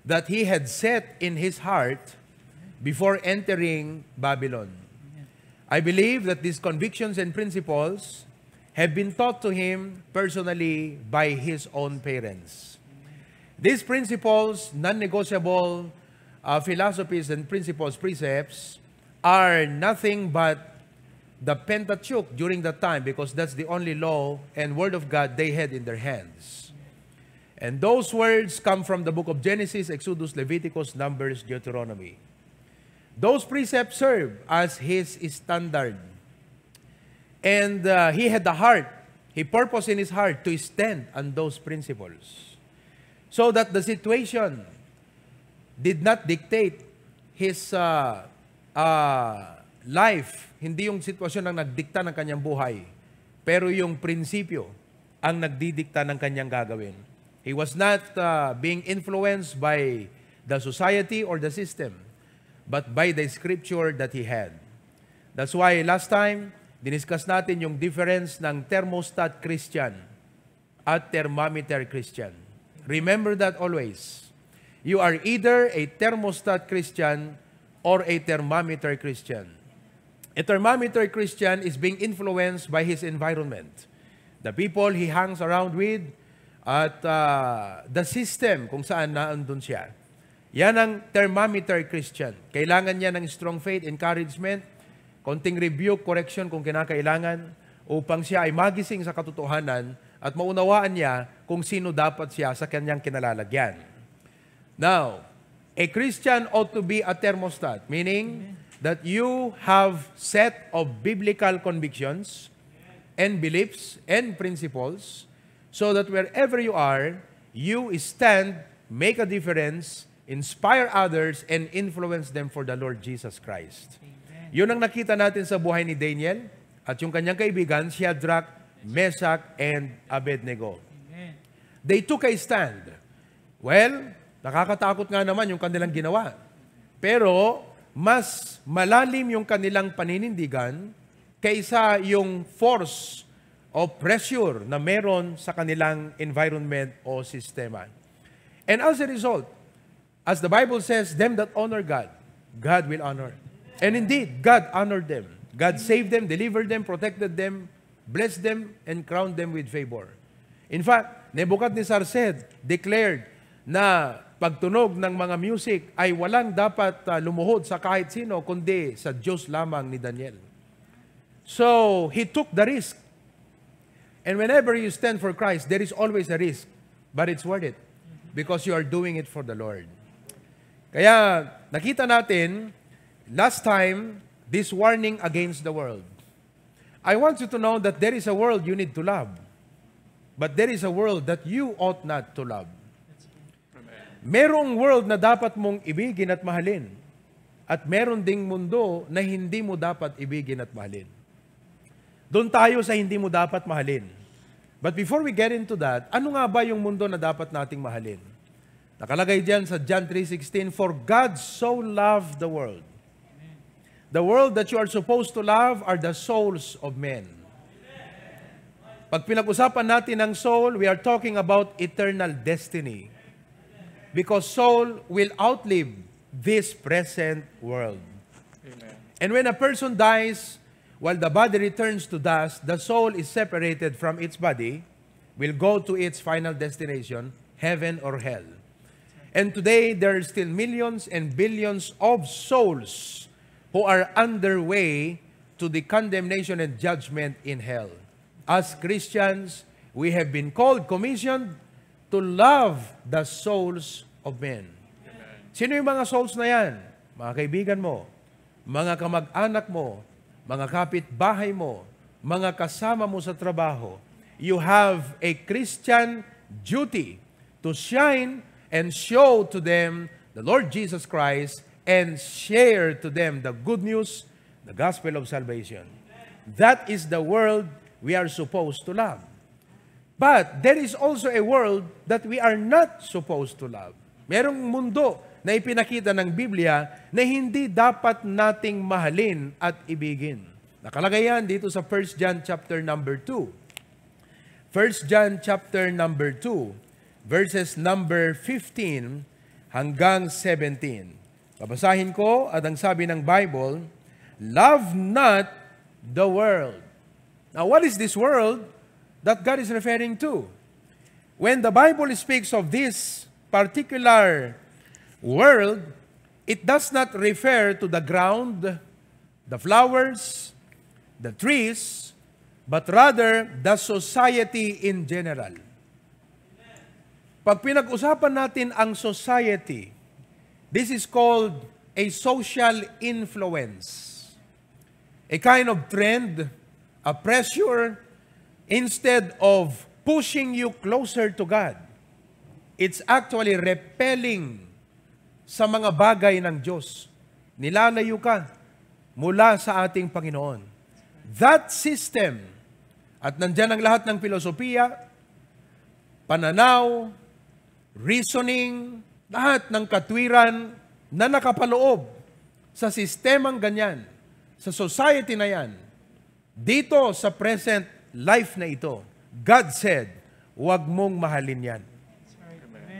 that he had set in his heart before entering Babylon. I believe that these convictions and principles have been taught to him personally by his own parents. These principles, non-negotiable philosophies and principles, precepts, are nothing but the Pentateuch during that time, because that's the only law and word of God they had in their hands. And those words come from the book of Genesis, Exodus, Leviticus, Numbers, Deuteronomy. Those precepts serve as his standard. And he had the heart, he purposed in his heart to stand on those principles. So that the situation did not dictate his life. Hindi yung sitwasyon ang nagdikta ng kanyang buhay, pero yung prinsipyo ang nagdidikta ng kanyang gagawin. He was not being influenced by the society or the system, but by the scripture that he had. That's why last time, diniscuss natin yung difference ng thermostat Christian at thermometer Christian. Remember that always. You are either a thermostat Christian or a thermometer Christian. A thermometer Christian is being influenced by his environment. The people he hangs around with, at the system kung saan naandun siya. Yan ang thermometer Christian. Kailangan niya ng strong faith, encouragement, konting rebuke, correction kung kinakailangan, upang siya ay magising sa katotohanan at maunawaan niya kung sino dapat siya sa kanyang kinalalagyan. Now, a Christian ought to be a thermostat, meaning that you have set of biblical convictions and beliefs and principles, so that wherever you are, you stand, make a difference, inspire others, and influence them for the Lord Jesus Christ. Amen. Yun ang nakita natin sa buhay ni Daniel at yung kanyang kaibigan, Shadrach, Meshach, and Abednego. Amen. They took a stand. Well, nakakatakot nga naman yung kanilang ginawa. Pero, mas malalim yung kanilang paninindigan kaysa yung force o pressure na meron sa kanilang environment o sistema. And as a result, as the Bible says, them that honor God, God will honor. And indeed, God honored them. God saved them, delivered them, protected them, blessed them, and crowned them with favor. In fact, Nebuchadnezzar declared na pagtunog ng mga music ay walang dapat lumuhod sa kahit sino, kundi sa Diyos lamang ni Daniel. So, he took the risk. And whenever you stand for Christ, there is always a risk. But it's worth it. Because you are doing it for the Lord. Kaya, nakita natin, last time, this warning against the world. I want you to know that there is a world you need to love. But there is a world that you ought not to love. Merong world na dapat mong ibigin at mahalin. At meron ding mundo na hindi mo dapat ibigin at mahalin. Doon tayo sa hindi mo dapat mahalin. But before we get into that, ano nga ba yung mundo na dapat nating mahalin? Nakalagay diyan sa John 3:16, For God so loved the world. The world that you are supposed to love are the souls of men. Pag pinag-usapan natin ang soul, we are talking about eternal destiny. Because soul will outlive this present world. Amen. And when a person dies, while the body returns to dust, the soul is separated from its body, will go to its final destination, heaven or hell. And today, there are still millions and billions of souls who are underway to the condemnation and judgment in hell. As Christians, we have been called, commissioned, to love the souls of men. Sino yung mga souls na yan? Mga kaibigan mo, mga kamag-anak mo, mga kapitbahay mo, mga kasama mo sa trabaho. You have a Christian duty to shine and show to them the Lord Jesus Christ and share to them the good news, the gospel of salvation. That is the world we are supposed to love. But there is also a world that we are not supposed to love. Merong mundo na ipinakita ng Biblia na hindi dapat nating mahalin at ibigin. Nakalagay yan dito sa 1 John chapter number 2. 1 John chapter number 2, verses number 15 hanggang 17. Babasahin ko at ang sabi ng Bible, Love not the world. Now, what is this world that God is referring to? When the Bible speaks of this particular world, it does not refer to the ground, the flowers, the trees, but rather the society in general. Pag pinag-usapan natin ang society, this is called a social influence. A kind of trend, a pressure, instead of pushing you closer to God, it's actually repelling sa mga bagay ng Diyos. Nilalayo ka mula sa ating Panginoon. That system, at nandyan ang lahat ng filosofiya, pananaw, reasoning, lahat ng katwiran na nakapaloob sa sistemang ganyan, sa society na yan, dito sa present life na ito, God said, huwag mong mahalin yan.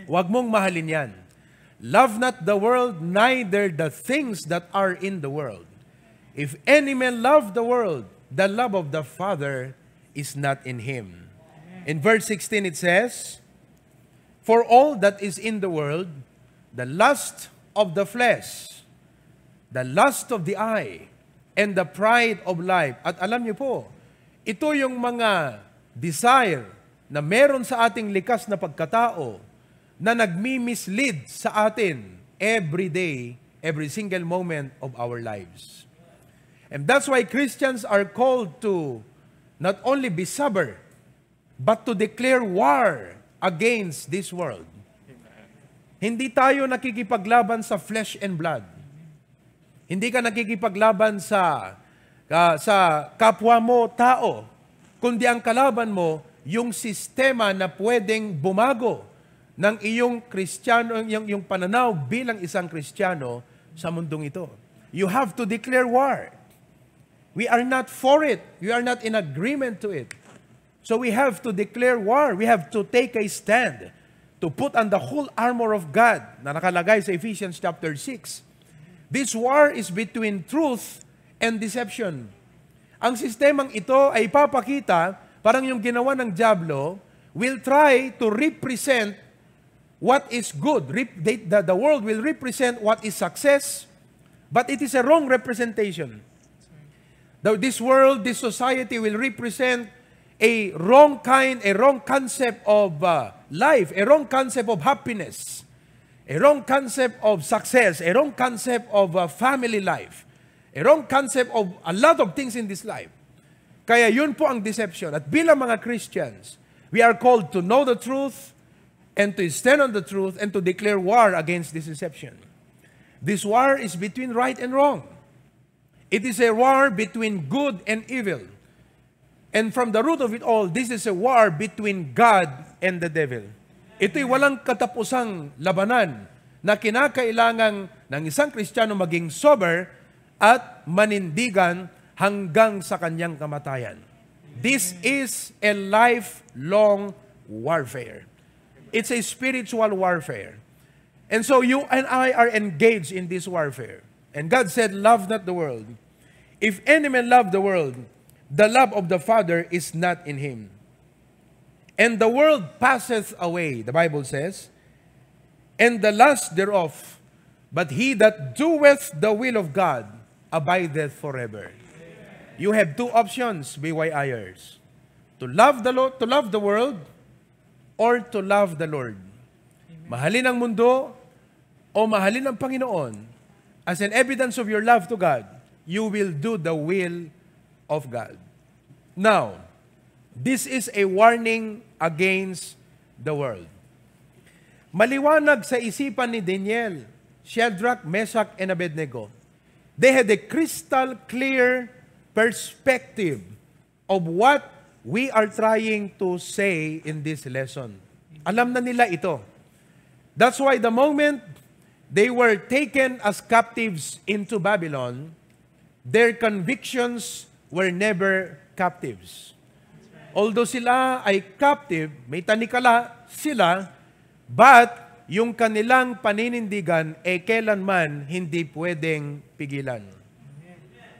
Huwag mong mahalin yan. Love not the world, neither the things that are in the world. If any man love the world, the love of the Father is not in him. In verse 16 it says, For all that is in the world, the lust of the flesh, the lust of the eye, and the pride of life. At alam niyo po, ito yung mga desire na meron sa ating likas na pagkatao na nagmi-mislead sa atin every day, every single moment of our lives. And that's why Christians are called to not only be sober, but to declare war against this world. Hindi tayo nakikipaglaban sa flesh and blood. Hindi ka nakikipaglaban sa kapwa mo tao, kundi ang kalaban mo, yung sistema na pwedeng bumago ng iyong Kristiyano, yung pananaw bilang isang Kristiyano sa mundong ito. You have to declare war. We are not for it. We are not in agreement to it. So we have to declare war. We have to take a stand to put on the whole armor of God na nakalagay sa Ephesians chapter 6. This war is between truth and deception. Ang sistemang ito ay papakita, parang yung ginawa ng Diablo, will try to represent what is good. The world will represent what is success, but it is a wrong representation. This world, this society will represent a wrong concept of life, a wrong concept of happiness, a wrong concept of success, a wrong concept of family life, a wrong concept of a lot of things in this life. Kaya yun po ang deception. At bilang mga Christians, we are called to know the truth and to stand on the truth and to declare war against this deception. This war is between right and wrong. It is a war between good and evil. And from the root of it all, this is a war between God and the devil. Ito'y walang katapusang labanan na kinakailangan ng isang Kristiyano maging sober at manindigan hanggang sa kanyang kamatayan. This is a lifelong warfare. It's a spiritual warfare. And so you and I are engaged in this warfare. And God said, love not the world. If any man love the world, the love of the Father is not in him. And the world passeth away, the Bible says, and the lust thereof, but he that doeth the will of God abideth forever. You have two options, BYIers. To love the Lord, to love the world, or to love the Lord. Mahalin ang mundo, o mahalin ang Panginoon. As an evidence of your love to God, you will do the will of God. Now, this is a warning against the world. Maliwanag sa isipan ni Daniel, Shadrach, Meshach, and Abednego. They had a crystal clear perspective of what we are trying to say in this lesson. Alam na nila ito. That's why the moment they were taken as captives into Babylon, their convictions were never captives. Although sila ay captive, may tanikala sila, but yung kanilang paninindigan ay kailanman hindi pwedeng pigilan.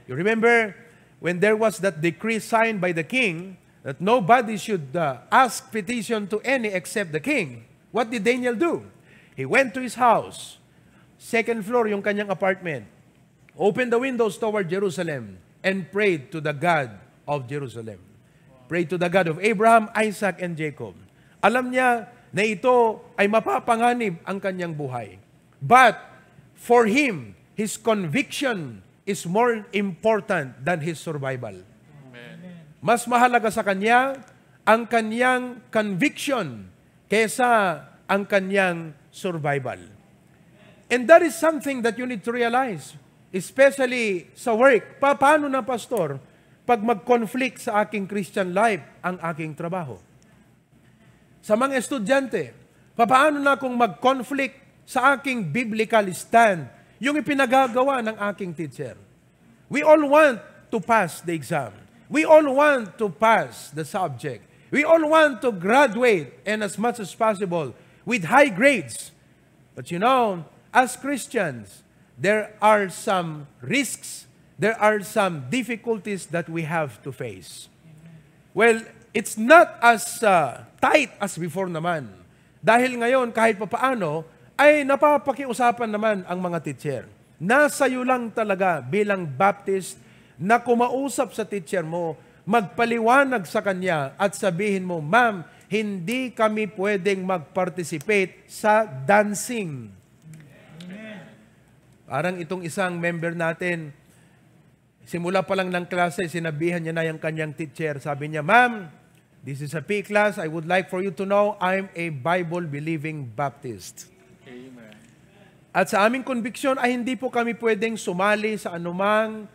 You remember when there was that decree signed by the king that nobody should ask petition to any except the king. What did Daniel do? He went to his house, second floor yung kanyang apartment, opened the windows toward Jerusalem, and prayed to the God of Jerusalem. Prayed to the God of Abraham, Isaac, and Jacob. Alam niya na ito ay mapapanganib ang kanyang buhay. But for him, his conviction is more important than his survival. Amen. Mas mahalaga sa kanya ang kanyang conviction kaysa ang kanyang survival. And that is something that you need to realize. Especially sa work. Paano na, pastor, pag mag-conflict sa aking Christian life ang aking trabaho? Sa mga estudyante, paano na kung mag-conflict sa aking biblical stand yung ipinagagawa ng aking teacher? We all want to pass the exam. We all want to pass the subject. We all want to graduate and as much as possible with high grades. But you know, as Christians, there are some risks, there are some difficulties that we have to face. Well, it's not as tight as before naman. Dahil ngayon, kahit papaano, ay napapakiusapan naman ang mga teacher. Nasa iyo lang talaga bilang Baptist na kumausap sa teacher mo, magpaliwanag sa kanya at sabihin mo, ma'am, hindi kami pwedeng mag-participate sa dancing. Parang itong isang member natin, simula pa lang ng klase, sinabihan niya na yung kanyang teacher. Sabi niya, ma'am, this is a PE class. I would like for you to know I'm a Bible-believing Baptist. Amen. At sa aming conviction ay hindi po kami pwedeng sumali sa anumang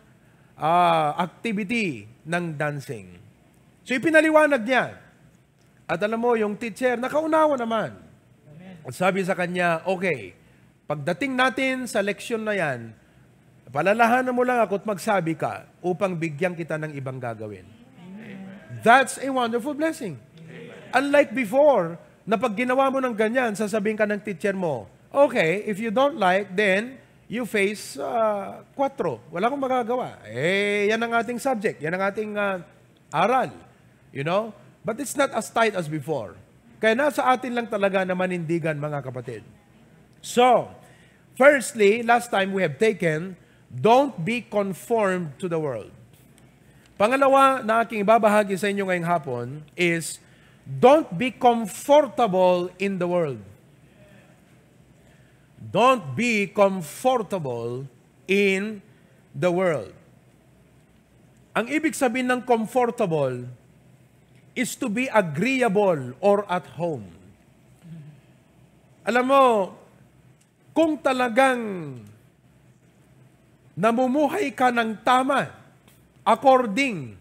activity ng dancing. So ipinaliwanag niya. At alam mo, yung teacher, nakaunawa naman. At sabi sa kanya, okay, pagdating natin sa leksyon na yan, Palalahanan mo lang ako at magsabi ka upang bigyan kita ng ibang gagawin. That's a wonderful blessing. Unlike before, na pag ginawa mo ng ganyan, sasabihin ka ng teacher mo, okay, if you don't like, then you face 4. Wala akong magagawa. Yan ang ating subject. Yan ang ating aral. You know? But it's not as tight as before. Kaya nasa atin lang talaga na manindigan, mga kapatid. So, firstly, last time we have taken, don't be conformed to the world. Pangalawa na aking ibabahagi sa inyo ngayong hapon is, don't be comfortable in the world. Don't be comfortable in the world. Ang ibig sabihin ng comfortable is to be agreeable or at home. Alam mo, kung talagang namumuhay ka ng tama, according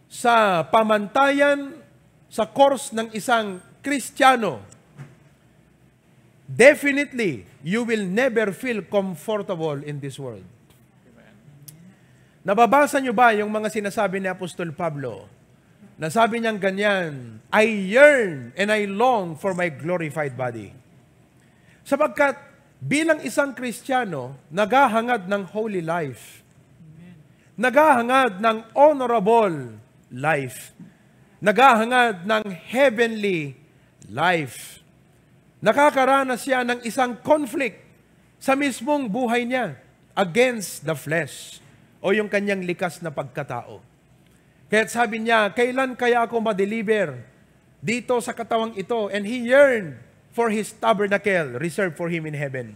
sa pamantayan, sa course ng isang Kristiyano, definitely, you will never feel comfortable in this world. Nababasa nyo ba yung mga sinasabi ni Apostol Pablo? Nasabi niyang ganyan, I yearn and I long for my glorified body. Sapagkat bilang isang Kristiyano, naghahangad ng holy life. Naghahangad ng honorable life. Naghahangad ng heavenly life. Nakakaranas siya ng isang conflict sa mismong buhay niya against the flesh o yung kanyang likas na pagkatao. Kaya sabi niya, kailan kaya ako ma-deliver dito sa katawang ito? And he yearned for his tabernacle reserved for him in heaven.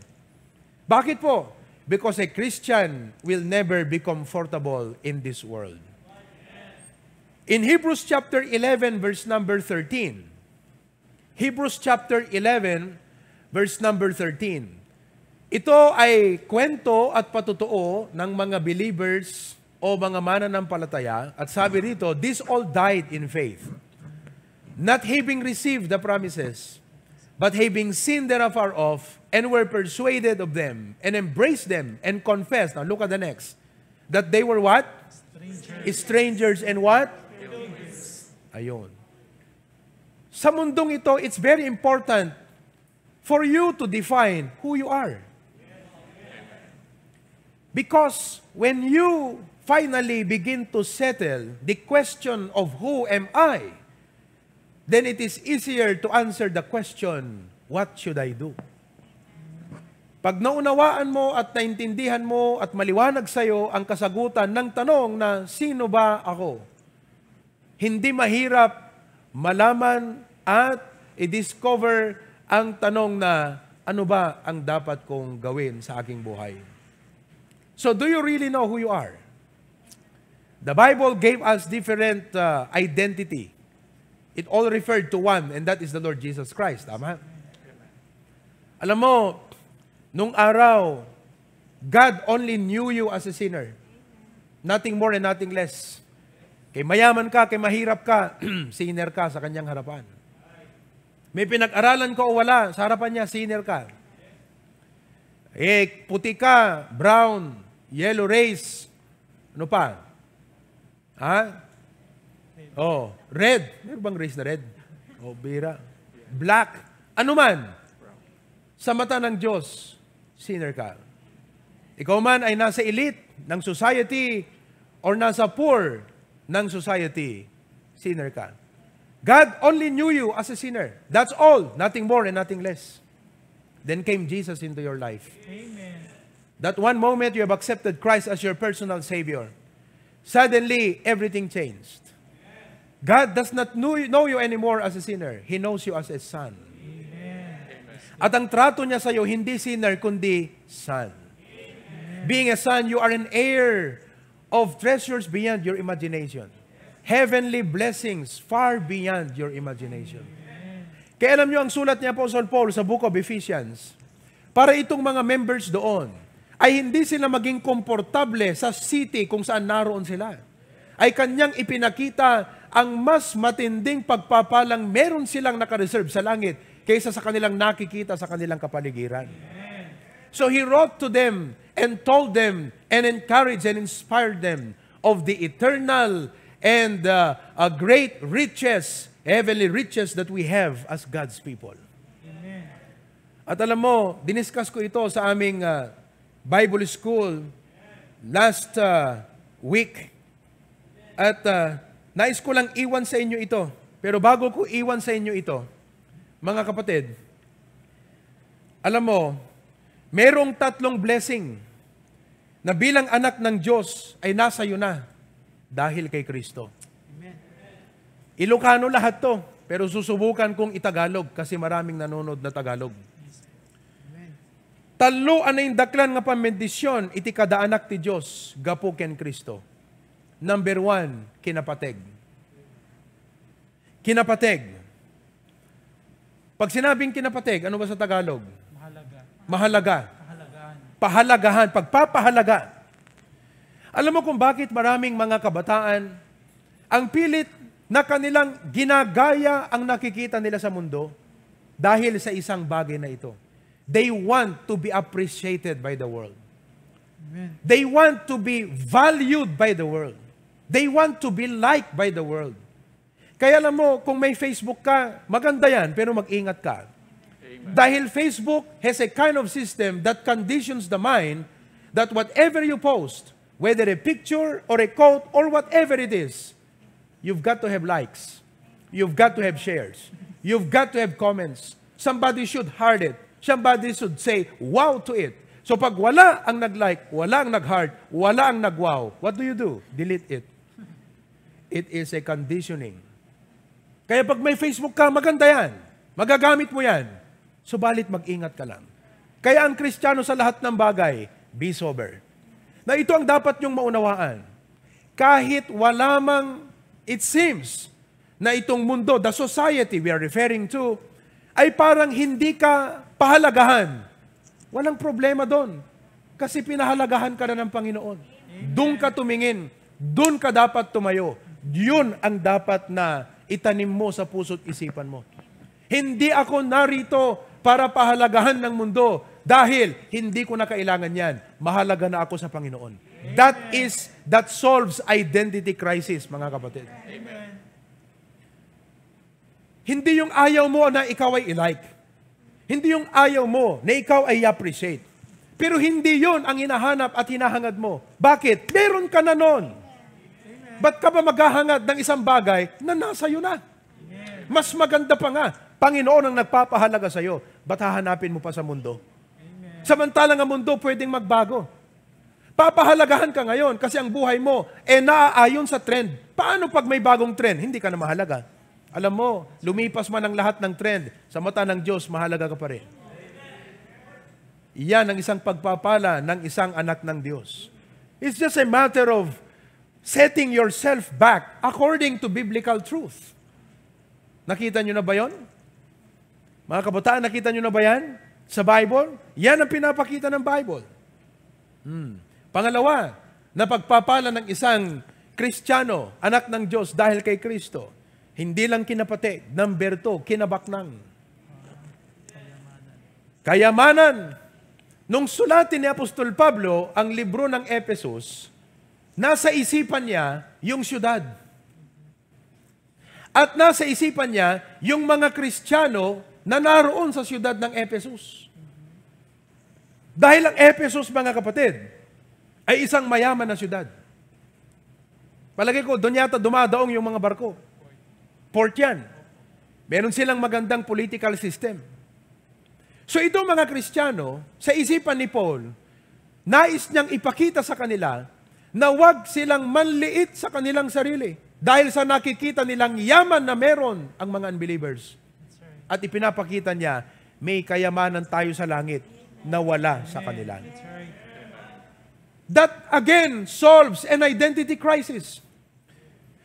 Bakit po? Because a Christian will never be comfortable in this world. In Hebrews chapter 11, verse number 13, Hebrews chapter 11, verse number 13. Ito ay kwento at patutuo ng mga believers o mga mananampalataya. At sabi rito, these all died in faith, not having received the promises, but having seen them afar off, and were persuaded of them, and embraced them, and confessed. Now look at the next. That they were what? Strangers and what? Ayun. Sa mundong ito, it's very important for you to define who you are. Because when you finally begin to settle the question of who am I, then it is easier to answer the question, what should I do? Pag naunawaan mo at naintindihan mo at maliwanag sa iyo ang kasagutan ng tanong na sino ba ako, hindi mahirap malaman at i-discover ang tanong na ano ba ang dapat kong gawin sa aking buhay. So do you really know who you are? The Bible gave us different identity. It all referred to one, and that is the Lord Jesus Christ. Tama? Alam mo, nung araw, God only knew you as a sinner. Nothing more and nothing less. Kay mayaman ka, kay mahirap ka, sinner ka sa kanyang harapan. May pinag-aralan ka o wala, sa harapan niya, sinner ka. Puti ka, brown, yellow race, ano pa? Red. Meron bang race na red? Bira. Black. Ano man. Sa mata ng Diyos, sinner ka. Ikaw man ay nasa elite ng society or nasa poor ng society, sinner ka. God only knew you as a sinner. That's all. Nothing more and nothing less. Then came Jesus into your life. Amen. That one moment you have accepted Christ as your personal Savior. Suddenly, everything changed. God does not know you anymore as a sinner. He knows you as a son. At ang trato niya sa iyo, hindi sinner, kundi son. Being a son, you are an heir of treasures beyond your imagination. Heavenly blessings far beyond your imagination. Kaya alam niyo ang sulat ni Apostle Paul sa book of Ephesians, para itong mga members doon, ay hindi sila maging komportable sa city kung saan naroon sila. Ay kanyang ipinakita ang mas matinding pagpapalang meron silang nakareserve sa langit kaysa sa kanilang nakikita sa kanilang kapaligiran. So he wrote to them and told them and encouraged and inspired them of the eternal and great riches, heavenly riches that we have as God's people. Amen. At alam mo, diniscuss ko ito sa aming Bible school last week. At nais ko lang iwan sa inyo ito. Pero bago ko iwan sa inyo ito, mga kapatid, alam mo, merong 3 blessing na bilang anak ng Diyos ay nasa iyo na dahil kay Kristo. Amen. Ilocano lahat to, pero susubukan kong itagalog kasi maraming nanonood na Tagalog. Amen. Talo anay daklan nga pamendisyon iti kada anak ti Diyos gapo ken Kristo. Number 1, kinapateg. Kinapateg. Pag sinabing kinapateg, ano ba sa Tagalog? Mahalaga. Mahalaga. Pahalagahan. Pahalagahan, pagpapahalaga. Alam mo kung bakit maraming mga kabataan ang pilit na kanilang ginagaya ang nakikita nila sa mundo dahil sa isang bagay na ito. They want to be appreciated by the world. Amen. They want to be valued by the world. They want to be liked by the world. Kaya alam mo, kung may Facebook ka, maganda yan, pero mag-ingat ka. Amen. Dahil Facebook has a kind of system that conditions the mind that whatever you post, whether a picture or a quote or whatever it is, you've got to have likes. You've got to have shares. You've got to have comments. Somebody should heart it. Somebody should say, wow to it. So pag wala ang nag-like, wala ang nag-heart, wala ang nag-wow, what do? Delete it. It is a conditioning. Kaya pag may Facebook ka, maganda yan. Magagamit mo yan. Subalit mag-ingat ka lang. Kaya ang Kristiyano sa lahat ng bagay, be sober. Na ito ang dapat nyong maunawaan. Kahit wala mang, it seems, na itong mundo, the society we are referring to, ay parang hindi ka pahalagahan. Walang problema doon. Kasi pinahalagahan ka na ng Panginoon. Doon ka tumingin. Doon ka dapat tumayo. Yun ang dapat na itanim mo sa puso't isipan mo. Hindi ako narito para pahalagahan ng mundo dahil hindi ko na kailangan yan. Mahalaga na ako sa Panginoon. That solves identity crisis, mga kapatid. Amen. Hindi yung ayaw mo na ikaw ay i-like. Hindi yung ayaw mo na ikaw ay i-appreciate. Pero hindi yon ang hinahanap at hinahangad mo. Bakit? Meron ka na nun. Ba't ka ba maghahangad ng isang bagay na nasa iyo na? Mas maganda pa nga, Panginoon ang nagpapahalaga sa iyo. Ba't hahanapin mo pa sa mundo? Samantalang ang mundo pwedeng magbago. Papahalagahan ka ngayon kasi ang buhay mo naaayon sa trend. Paano pag may bagong trend? Hindi ka na mahalaga. Alam mo, lumipas man ang lahat ng trend, sa mata ng Diyos, mahalaga ka pa rin. Iyan ang isang pagpapala ng isang anak ng Diyos. It's just a matter of setting yourself back according to biblical truth. Nakita nyo na ba yon? Mga kabataan, nakita nyo na ba yan? Sa Bible? Yan ang pinapakita ng Bible. Pangalawa, na pagpapala ng isang Kristiyano, anak ng Diyos dahil kay Kristo, hindi lang kinapatid. Number 2, kinabaknang. Kayamanan. Nung sulatin ni Apostol Pablo ang libro ng Ephesus, nasa isipan niya yung syudad. At nasa isipan niya yung mga Kristiyano na naroon sa syudad ng Ephesus. Dahil ang Ephesus, mga kapatid, ay isang mayaman na syudad. Palagi ko, doon yata dumadaong yung mga barko. Port yan. Meron silang magandang political system. So ito mga Kristiyano, sa isipan ni Paul, nais niyang ipakita sa kanila na wag silang manliit sa kanilang sarili dahil sa nakikita nilang yaman na meron ang mga unbelievers. At ipinapakita niya, may kayamanan tayo sa langit na wala sa kanila. That again solves an identity crisis.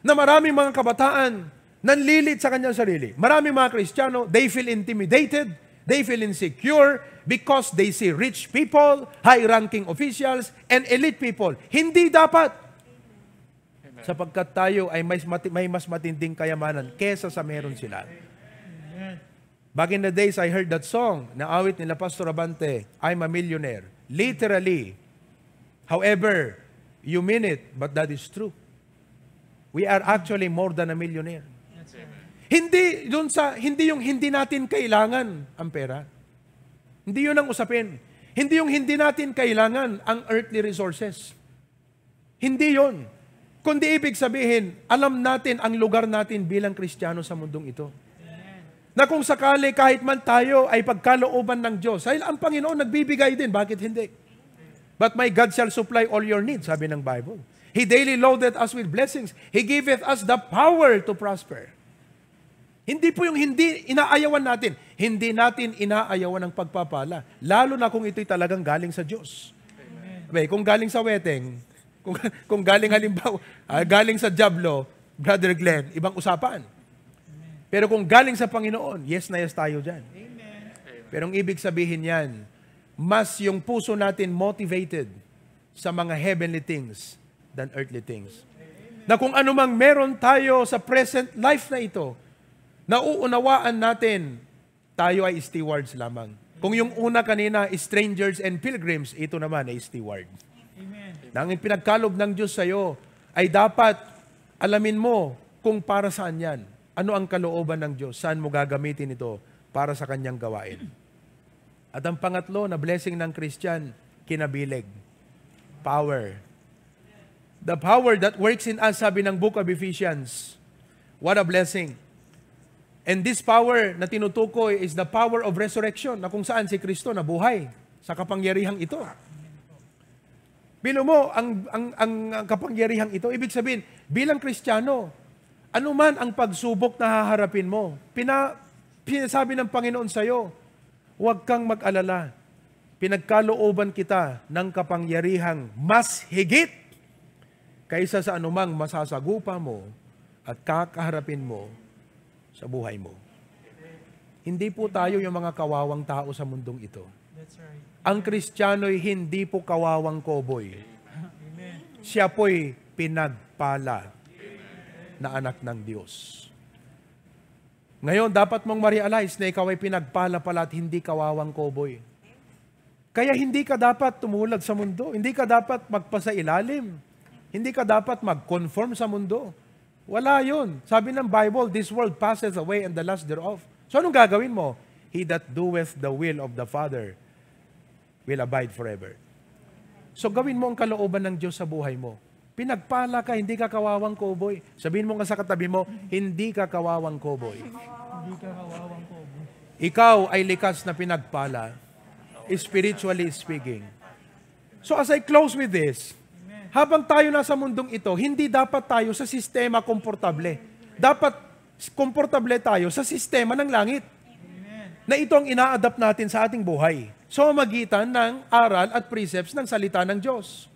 Na maraming mga kabataan nanlilit sa kanyang sarili. Maraming mga Kristiyano, they feel intimidated, they feel insecure because they see rich people, high-ranking officials, and elite people. Hindi dapat. Amen. Sapagkat tayo ay may mas matinding kayamanan kesa sa meron sila. Amen. Back in the days, I heard that song na awit nila Pastor Abante, I'm a Millionaire. Literally, However, you mean it, but that is true. We are actually more than a millionaire. Hindi yung hindi natin kailangan ang pera. Hindi yun ang usapin. Hindi yung hindi natin kailangan ang earthly resources. Hindi yun. Kundi ibig sabihin, alam natin ang lugar natin bilang Kristiyano sa mundong ito. Na kung sakali kahit man tayo ay pagkalooban ng Diyos, dahil ang Panginoon nagbibigay din, bakit hindi? But my God shall supply all your needs, sabi ng Bible. He daily loaded us with blessings. He giveth us the power to prosper. Hindi po yung hindi inaayawan natin. Hindi natin inaayawan ng pagpapala. Lalo na kung ito'y talagang galing sa Diyos. Amen. Kung galing sa wedding, kung galing halimbawa, galing sa Diablo, Brother Glenn, ibang usapan. Pero kung galing sa Panginoon, yes na yes tayo dyan. Amen. Pero ang ibig sabihin yan, mas yung puso natin motivated sa mga heavenly things than earthly things. Amen. Na kung anumang meron tayo sa present life na ito, nauunawaan natin, tayo ay stewards lamang. Kung yung una kanina, strangers and pilgrims, ito naman ay steward. Amen. Na ang pinagkalob ng Diyos sa'yo ay dapat alamin mo kung para saan yan. Ano ang kalooban ng Diyos? Saan mo gagamitin ito para sa kanyang gawain? At ang pangatlo na blessing ng Christian, kinabilig. Power. The power that works in us, sabi ng book of Ephesians. What a blessing. And this power na tinutukoy is the power of resurrection, na kung saan si Kristo nabuhay sa kapangyarihang ito. Bilo mo, ang kapangyarihang ito, ibig sabihin, bilang Kristiyano, anuman ang pagsubok na haharapin mo, pinasabi ng Panginoon sa'yo, huwag kang mag-alala. Pinagkalooban kita ng kapangyarihang mas higit kaysa sa anumang masasagupa mo at kakaharapin mo sa buhay mo. Hindi po tayo yung mga kawawang tao sa mundong ito. That's right. Ang Kristiyano'y hindi po kawawang koboy. Amen. Siya po'y pinagpala na anak ng Diyos. Ngayon, dapat mong ma-realize na ikaw ay pinagpala pala at hindi kawawang koboy. Kaya hindi ka dapat tumulad sa mundo. Hindi ka dapat magpasailalim. Hindi ka dapat mag-conform sa mundo. Wala yun. Sabi ng Bible, this world passes away and the lust thereof. So anong gagawin mo? He that doeth the will of the Father will abide forever. So gawin mo ang kalooban ng Diyos sa buhay mo. Pinagpala ka, hindi ka kawawang koboy. Sabihin mo nga sa katabi mo, hindi ka kawawang koboy. Hindi ka kawawang koboy. Ikaw ay likas na pinagpala, spiritually speaking. So as I close with this, habang tayo nasa mundong ito, hindi dapat tayo sa sistema komportable. Dapat komportable tayo sa sistema ng langit. Amen. Na ito ang ina-adapt natin sa ating buhay. So magitan ng aral at precepts ng salita ng Diyos.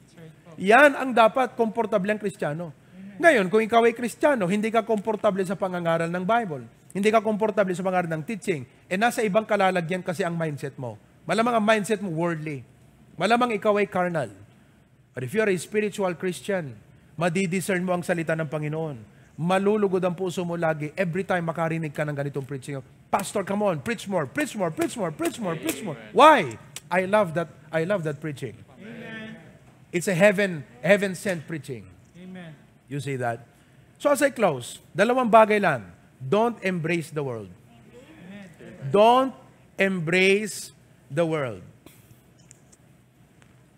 Yan ang dapat komportable ang Kristiyano. Ngayon, kung ikaw ay Kristiyano, hindi ka komportable sa pangangaral ng Bible. Hindi ka komportable sa pangangaral ng teaching. Nasa ibang kalalagyan kasi ang mindset mo. Malamang ang mindset mo worldly. Malamang ikaw ay carnal. But if you're a spiritual Christian, madidiscern mo ang salita ng Panginoon. Malulugod ang puso mo lagi every time makarinig ka ng ganitong preaching. Pastor, come on, preach more, preach more, preach more, preach more, preach more. Why? I love that preaching. Amen. It's a heaven-sent preaching. Amen. You see that? So as I close, dalawang bagay lang. Don't embrace the world. Don't embrace the world.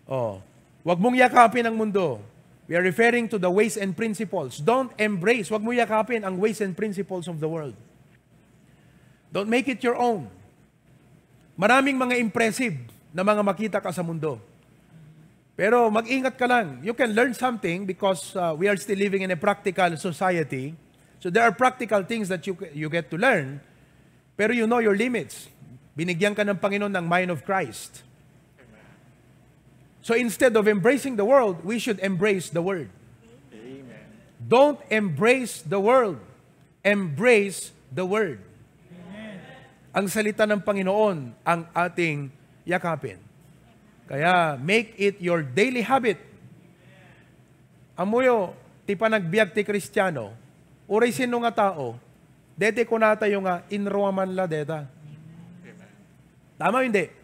Oh. Huwag mong yakapin ang mundo. We are referring to the ways and principles. Don't embrace, huwag mo yakapin ang ways and principles of the world. Don't make it your own. Maraming mga impressive na mga makita ka sa mundo. Pero mag-ingat ka lang. You can learn something because we are still living in a practical society. So there are practical things that you get to learn. Pero you know your limits. Binigyan ka ng Panginoon ng mind of Christ. So instead of embracing the world, we should embrace the Word. Amen. Don't embrace the world. Embrace the Word. Amen. Ang salita ng Panginoon ang ating yakapin. Kaya make it your daily habit. Amuyo, ti panagbiag ti Kristiyano, uray sino nga tao, dete ko nata yung inruaman la deta. Tama hindi?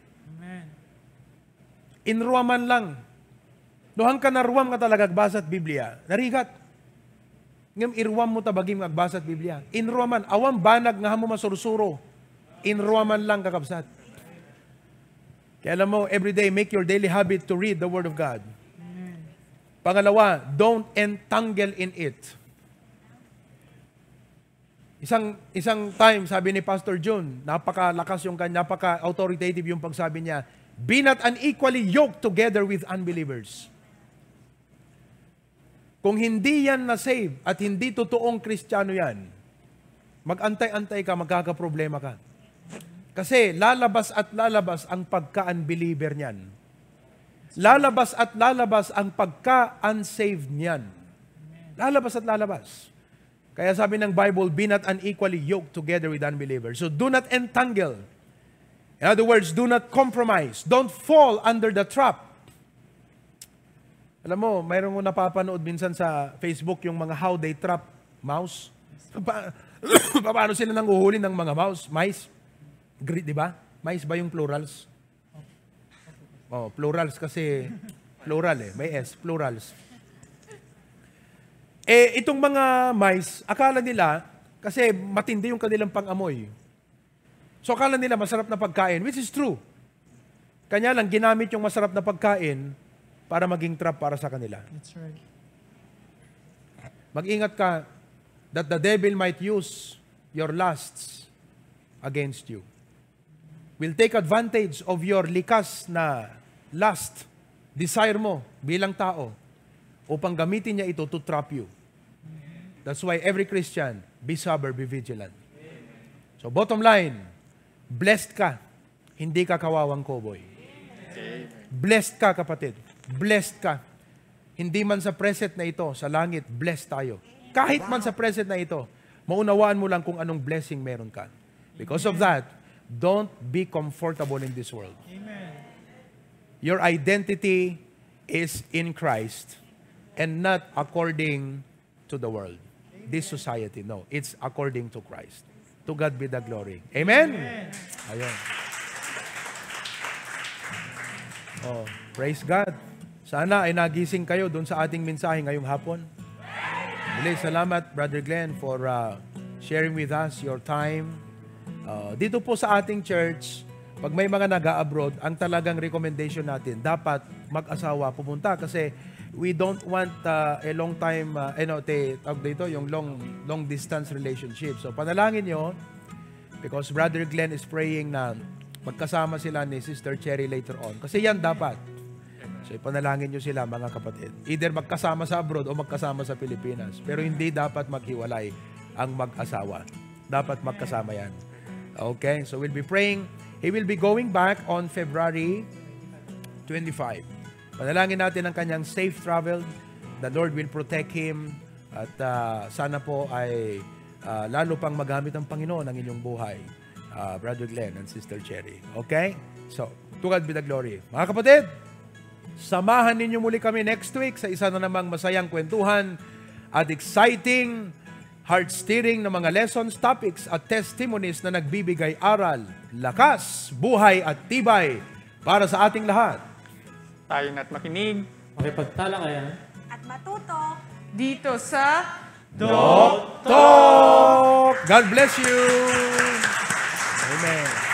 Inruaman lang. Nohang ka naruam ka talaga agbasat Biblia, narigat. Ngam irwam mo tabagim agbasat Biblia. Inruaman, awam banag nga mo masursuro. Inruaman lang kakabsat. Kaya alam mo, everyday, make your daily habit to read the Word of God. Pangalawa, don't entangle in it. Isang time, sabi ni Pastor June, napakalakas yung kanya, napaka-authoritative yung pagsabi niya, be not unequally yoked together with unbelievers. Kung hindi yan na-save at hindi totoong Kristiyano yan, mag-antay-antay ka, magkakaproblema ka. Kasi lalabas at lalabas ang pagka-unbeliever niyan. Lalabas at lalabas ang pagka-unsaved niyan. Lalabas at lalabas. Kaya sabi ng Bible, be not unequally yoked together with unbelievers. So do not entangle. In other words, do not compromise. Don't fall under the trap. Alam mo, mayroon mo napapanood minsan sa Facebook yung mga how they trap mouse. Paano sila nang uhuli ng mga mice? Di ba? Mice ba yung plurals? Oh, plurals kasi plural may S, plurals. Itong mga mice, akala nila, kasi matindi yung kanilang pang-amoy. So akala nila masarap na pagkain, which is true. Kanya lang ginamit yung masarap na pagkain para maging trap para sa kanila. That's right. Mag-ingat ka that the devil might use your lusts against you. Will take advantage of your likas na lust, desire mo bilang tao, upang gamitin niya ito to trap you. That's why every Christian, be sober, be vigilant. So bottom line, blessed ka, hindi ka kawawang cowboy. Blessed ka, kapatid. Blessed ka. Hindi man sa present na ito, sa langit, blessed tayo. Kahit man sa present na ito, maunawaan mo lang kung anong blessing meron ka. Because of that, don't be comfortable in this world. Amen. Your identity is in Christ and not according to the world. This society, no. It's according to Christ. To God be the glory. Amen? Ayun. Oh, praise God. Sana ay nagising kayo doon sa ating mensahe ngayong hapon. Muli, salamat, Brother Glenn, for sharing with us your time. Dito po sa ating church, pag may mga nag-a-abroad, ang talagang recommendation natin, dapat mag-asawa pumunta kasi we don't want a long time, yung long distance relationship. So panalangin nyo, because Brother Glenn is praying na magkasama sila ni Sister Cherry later on. Kasi yan dapat. So ipanalangin nyo sila, mga kapatid. Either magkasama sa abroad o magkasama sa Pilipinas. Pero hindi dapat maghiwalay ang mag-asawa. Dapat magkasama yan. Okay? So we'll be praying. He will be going back on February 25. Panalangin natin ang kanyang safe travel. The Lord will protect him. At sana po ay lalo pang magamit ang Panginoon ang inyong buhay. Brother Glenn and Sister Cherry. Okay? So, to God be the glory. Mga kapatid, samahan ninyo muli kami next week sa isa na namang masayang kwentuhan at exciting, heart-stirring na mga lessons, topics at testimonies na nagbibigay aral, lakas, buhay at tibay para sa ating lahat. Tayo na't makinig. Makipagtalakayan. At matuto. Dito sa Doc Talk! God bless you! Amen.